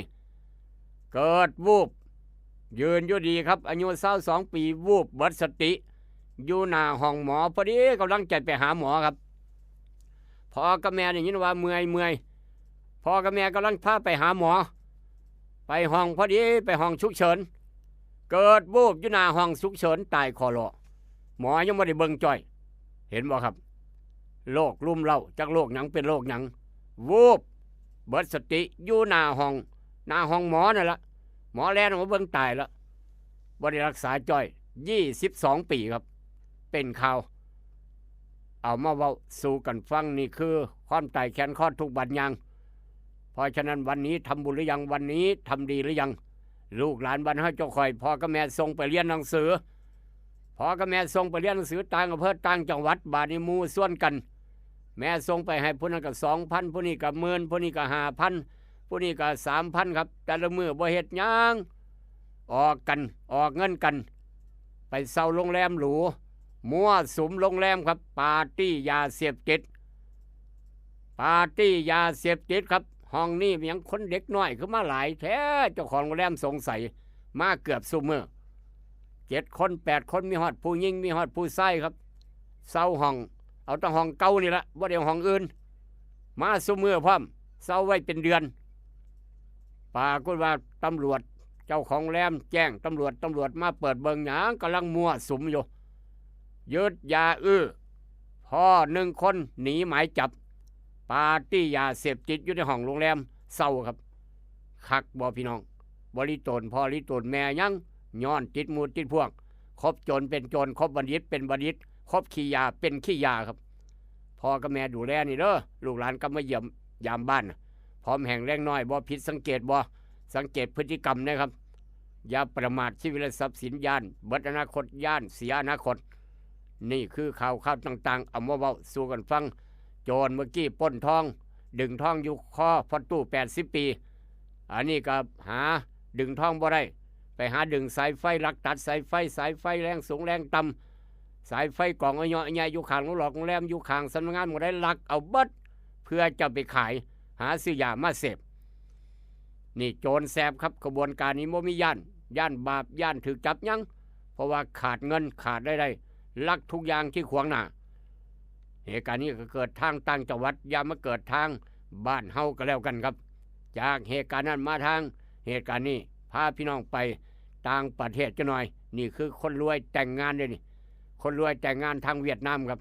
เกิดวูบ ยืนอยู่ดีครับ อายุซาวสองปี วูบเบิดสติ อยู่หน้าห้องหมอ พอดีกำลังจะไปหาหมอครับ พ่อกับแม่ได้ยินว่าเมื่อย เมื่อย พ่อกับแม่กำลังพาไปหาหมอ ไปห้องพอดี ไปห้องฉุกเฉิน เกิดวูบอยู่หน้าห้องฉุกเฉิน ตายคอลอ หมอยังบ่ได้เบิ่งจ้อย เห็นบ่ครับ โรครุมเร้า จักโรคหยัง เป็นโรคหยัง วูบ เบิดสติ อยู่หน้าห้อง หน้าห้องหมอนั่นละ หมอแล่นออกมาเบิ่ง ตายละ บ่ได้รักษาจ้อย ยี่สิบสองปีครับ เป็นข่าว เอามาเว้าสู่กันฟัง นี่คือความตายแขนคอทุกข์บาดยาง เพราะฉะนั้นวันนี้ทำบุญหรือยัง วันนี้ทำดีหรือยัง ลูกหลานบ้านเฮาเจ้าข่อย พ่อกับแม่ส่งไปเรียนหนังสือ พ่อกับแม่ส่งไปเรียนหนังสือต่างอำเภอต่างจังหวัด บาดนี้หมู่ชวนกัน แม่ส่งไปให้ผู้นั้นก็สองพัน ผู้นี้ก็หมื่น ผู้นี้ก็ห้าพัน ผู้นี้ก็สามพันครับ แต่ละมื้อบ่เฮ็ดหยัง ออกกัน ออกเงินกัน ไปเช่าโรงแรมหรู มั่วสุมโรงแรมครับ ปาร์ตี้ยาเสพติด ปาร์ตี้ยาเสพติดครับ ห้องนี้มีหยังคนเด็กน้อยคือมาหลายแท้ เจ้าของโรงแรมสงสัย มาเกือบซุมื้อ เจ็ดคน แปดคน มีฮอดผู้หญิง มีฮอดผู้ชายครับ เช่าห้อง เอาแต่ห้องเก่านี่ละ บ่ได้เอาห้องอื่น มาซุมื้อพร้อม เช่าไว้เป็นเดือน ปรากฏว่าตำรวจ เจ้าของโรงแรมแจ้งตำรวจ ตำรวจมาเปิดเบิ่ง หยัง กำลังมั่วสุมอยู่ ยึดยาอื้อ พ่อหนึ่งคนหนีหมายจับ ปาร์ตี้ยาเสพติดอยู่ในห้องโรงแรมเช่าครับ คักบ่พี่น้อง บ่ลิโตนพ่อลิโตนแม่หยัง ย้อนติดหมู่ติดพวก คบโจรเป็นโจร คบบัณฑิตเป็นบัณฑิต คบขี้ยาเป็นขี้ยาครับ พ่อกับแม่ดูแลนี่เด้อ ลูกหลานกลับมาเยี่ยมยามบ้านน่ะ ผอมแห้งแรงน้อยบ่ ผิดสังเกตบ่ สังเกตพฤติกรรมนะครับ อย่าประมาทชีวิตและทรัพย์สิน ย้านเบิดอนาคต ย้านเสียอนาคต นี่คือข่าวคราวต่างๆ เอามาเว้าสู่กันฟัง โจรเมื่อกี้ปล้นทอง ดึงทองอยู่คอพ่อตู้แปดสิบปี อันนี้ก็หาดึงทองบ่ได้ ไปหาดึงสายไฟ ลักตัดสายไฟ สายไฟแรงสูงแรงต่ำ สายไฟกองเอาเยาะแยะอยู่ข้างโรงหลอกโรงแรม อยู่ข้างสำนักงานหมู่ใด ลักเอาเบิด เพื่อจะไปขาย หาซื้อยามาเสพ นี่โจรแสบครับ ขบวนการนี้บ่มีย้าน ย้านบาป ย้านถูกจับหยัง เพราะว่าขาดเงิน ขาดรายได้ ลักทุกอย่างที่ขวางหน้า เหตุการณ์นี้ก็เกิดทางต่างจังหวัด อย่ามาเกิดทางบ้านเฮาก็แล้วกันครับ จากเหตุการณ์นั้นมาทางเหตุการณ์นี้ พาพี่น้องไป ต่างประเทศจักหน่อย นี่คือคนรวยแต่งงานเด้นี่ คนรวยแต่งงานทางเวียดนามครับ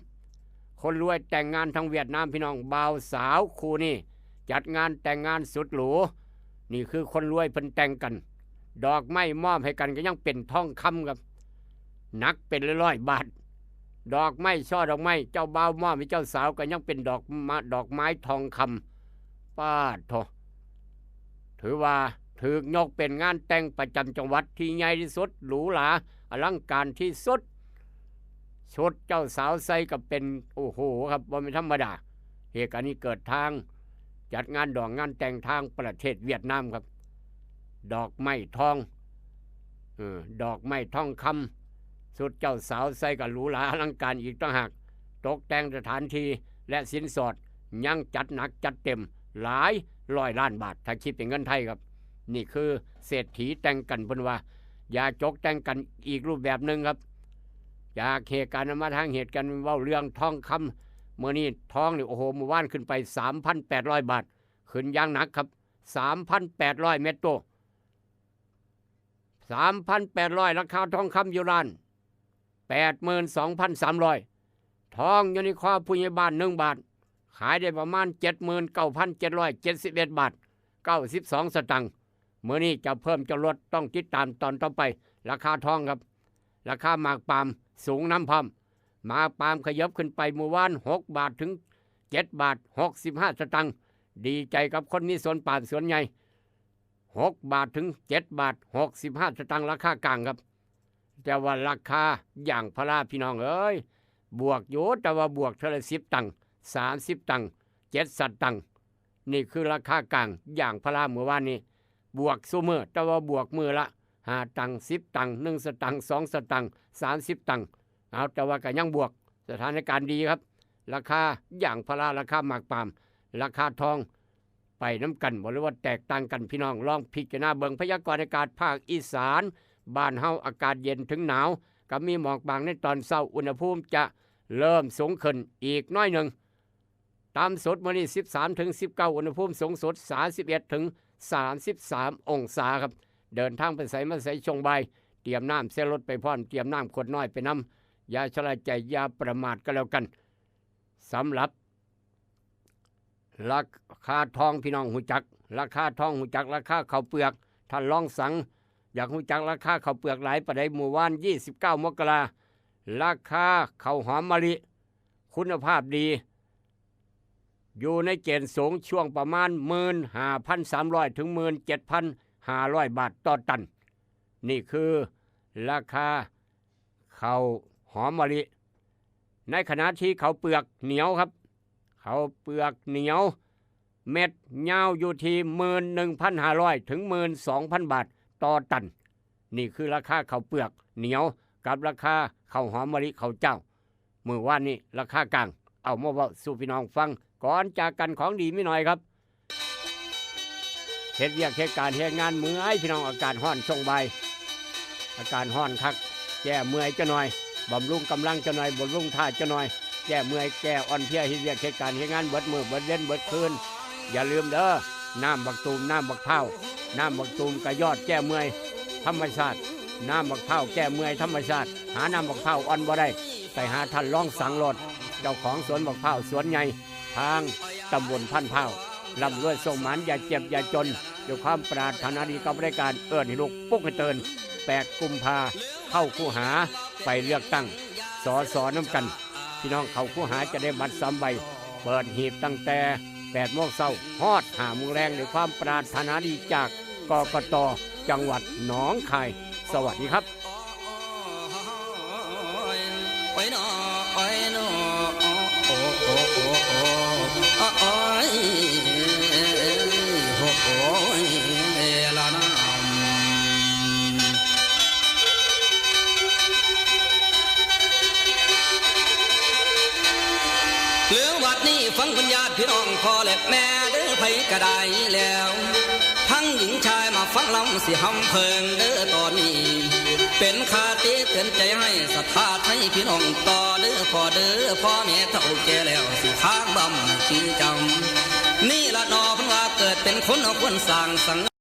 คนรวยแต่งงานทางเวียดนามพี่น้อง บ่าวสาวคู่นี้จัดงานแต่งงานสุดหรู นี่คือคนรวยเพิ่นแต่งกัน ดอกไม้มอบให้กันก็ยังเป็นทองคำครับ หนักเป็นร้อยๆบาท ดอกไม้ ช่อดอกไม้ เจ้าบ่าวมอบให้เจ้าสาวก็ยังเป็นดอกมะ ดอกไม้ทองคำ ปาดโธ่ ถือว่าถืกยกเป็นงานแต่งประจำจังหวัดที่ใหญ่ที่สุด หรูหรา อลังการที่สุด ชุดเจ้าสาวใส่ก็เป็น โอ้โหครับ บ่แม่นธรรมดา เหตุการณ์นี้เกิดทาง จัดงานดองงานแต่งทางประเทศเวียดนามครับ ดอกไม้ทอง เออ ดอกไม้ทองคำ ชุดเจ้าสาวใส่ก็หรูหราอลังการอีกต่างหาก ตกแต่งสถานที่และสินสอดยังจัดหนักจัดเต็มหลายร้อยล้านบาท ถ้าคิดเป็นเงินไทยครับ นี่คือเศรษฐีแต่งกันเพิ่นว่า อย่าจกแต่งกันอีกรูปแบบหนึ่งครับ จากเหตุการณ์นั้นมาทางเหตุการณ์เว้าเรื่องทองคำ มื้อนี้ทองนี่ โอ้โห มื้อวานขึ้นไป สามพันแปดร้อยบาท ขึ้นอย่างหนักครับ สามพันแปดร้อย เม็ดโต สามพันแปดร้อย ราคาทองคำอยู่ล้าน แปดหมื่นสองพันสามร้อย ทองอยู่ในคอผู้ใหญ่บ้าน หนึ่งบาท ขายได้ประมาณ เจ็ดหมื่นเก้าพันเจ็ดร้อยเจ็ดสิบเอ็ดบาท เก้าสิบสองสตางค์ มื้อนี้จะเพิ่มจะลดต้องติดตามตอนต่อไป ราคาทองครับ ราคาหมากปาล์มสูงนำพร้อม หมากปาล์มขยับขึ้นไปมื้อวาน หกบาทถึง เจ็ดบาท หกสิบห้าสตางค์ ดีใจกับคนมีสวนปาล์มสวนใหญ่ หกบาทถึง เจ็ดบาท หกสิบห้าสตางค์ ราคากลางครับ แต่ว่าราคายางพาราพี่น้องเอ้ย บวกอยู่ แต่ว่าบวกเทื่อละ สิบตังค์ สามสิบตังค์ เจ็ดสตางค์ นี่คือราคากลางยางพารามื้อวานนี้ บวกซุมื้อ แต่ว่าบวกมื้อละ ห้าตังค์ สิบตังค์ หนึ่งสตางค์ สองสตางค์ สามสิบตังค์ เอา แต่ว่าก็ยังบวก สถานการณ์ดีครับ ราคายางพารา ราคาหมากปาล์ม ราคาทอง ไปนำกันบ่ หรือว่าแตกต่างกัน พี่น้องลองพิจารณาเบิ่ง พยากรณ์อากาศภาคอีสานบ้านเฮา อากาศเย็นถึงหนาว กับมีหมอกบางในตอนเช้า อุณหภูมิจะเริ่มสูงขึ้นอีกน้อยหนึ่ง ต่ำสุดมื้อนี้ สิบสามถึงสิบเก้า อุณหภูมิสูงสุด สามสิบเอ็ดถึงสามสิบสามองศาครับ เดินทางไปไสมาไสช่วงบ่าย เตรียมน้ำใส่รถไปพร้อม เตรียมน้ำขวดน้อยไปนำ อย่าชะล่าใจ อย่าประมาทก็แล้วกัน สำหรับ ราคาทองพี่น้องฮู้จัก ราคาทองฮู้จัก ราคาข้าวเปลือก ท่านลองสัง อยากฮู้จักราคาข้าวเปลือกหลายปานใด มื้อวาน ยี่สิบเก้า มกรา ราคาข้าวหอมมะลิ คุณภาพดี อยู่ในเกณฑ์สูง ช่วงประมาณ หมื่นห้าพันสามร้อย ถึง หมื่นเจ็ดพันห้าร้อยบาทต่อตัน นี่คือราคาข้าวหอมมะลิ ในขณะที่ข้าวเปลือกเหนียวครับ ข้าวเปลือกเหนียว เม็ดยาวอยู่ที่ หมื่นหนึ่งพันห้าร้อย ถึง หมื่นสองพันบาทต่อตัน นี่คือราคาข้าวเปลือกเหนียวกับราคาข้าวหอมมะลิข้าวเจ้า มื้อวานนี้ราคากลาง เอามาเว้าสู่พี่น้องฟัง ก่อนจากกัน ของดีมีหน่อยครับ เฮ็ดเวียกเฮ็ดการเฮ็ดงานเมื่อยพี่น้อง อากาศร้อนช่วงบ่าย อากาศร้อนคัก แก้เมื่อยจักหน่อย บำรุงกำลังจักหน่อย บำรุงธาตุจักหน่อย แก้เมื่อยแก้อ่อนเพลีย เฮ็ดเวียกเฮ็ดการเฮ็ดงานเบิดมื้อเบิดเว็นเบิดคืน อย่าลืมเด้อ น้ำบักตูม น้ำบักพร้าว น้ำบักตูมกะยอดแก้เมื่อยธรรมชาติ น้ำบักพร้าวแก้เมื่อยธรรมชาติ หาน้ำบักพร้าวอ่อนบ่ได้ ไปหาท่านลองสังโลด เจ้าของสวนบักพร้าวสวนใหญ่ ทางตำบลพันพร้าว ร่ำรวยโชคหมาน อย่าเจ็บอย่าจน ด้วยความปรารถนาดีกับรายการ เอิ้นให้ลูกปลุกให้ตื่น แปดกุมภา เข้าคูหา ไปเลือกตั้ง สส นำกัน พี่น้องเข้าคูหาจะได้บัตรสามใบ เปิดหีบตั้งแต่ แปดโมงเช้า ฮอด ห้าโมงแลง ด้วยความปรารถนาดีจาก กกต จังหวัดหนองคาย สวัสดีครับ โอ้ยหนอ โอ้ยหนอ โอ้ โอ้ โอ้ โอ้ โอ้ย โอ้ โอ้ย ละนะ เรื่องวัดนี้ฟังคุณญาติพี่น้องพ่อและแม่เด้อ ไผก็ได้แล้ว ทั้งหญิงชายมาฟังลำสิหำเพิงเด้อตอนนี้ เป็นคติเตือนใจให้ศรัทธาไทยพี่น้องต่อเด้อพ่อเด้อ พ่อแม่เฒ่าแก่แล้วสิค้างบำชีจำ นี่ละหนอเพิ่นว่าเกิดเป็นคนเอาควรสร้างสัง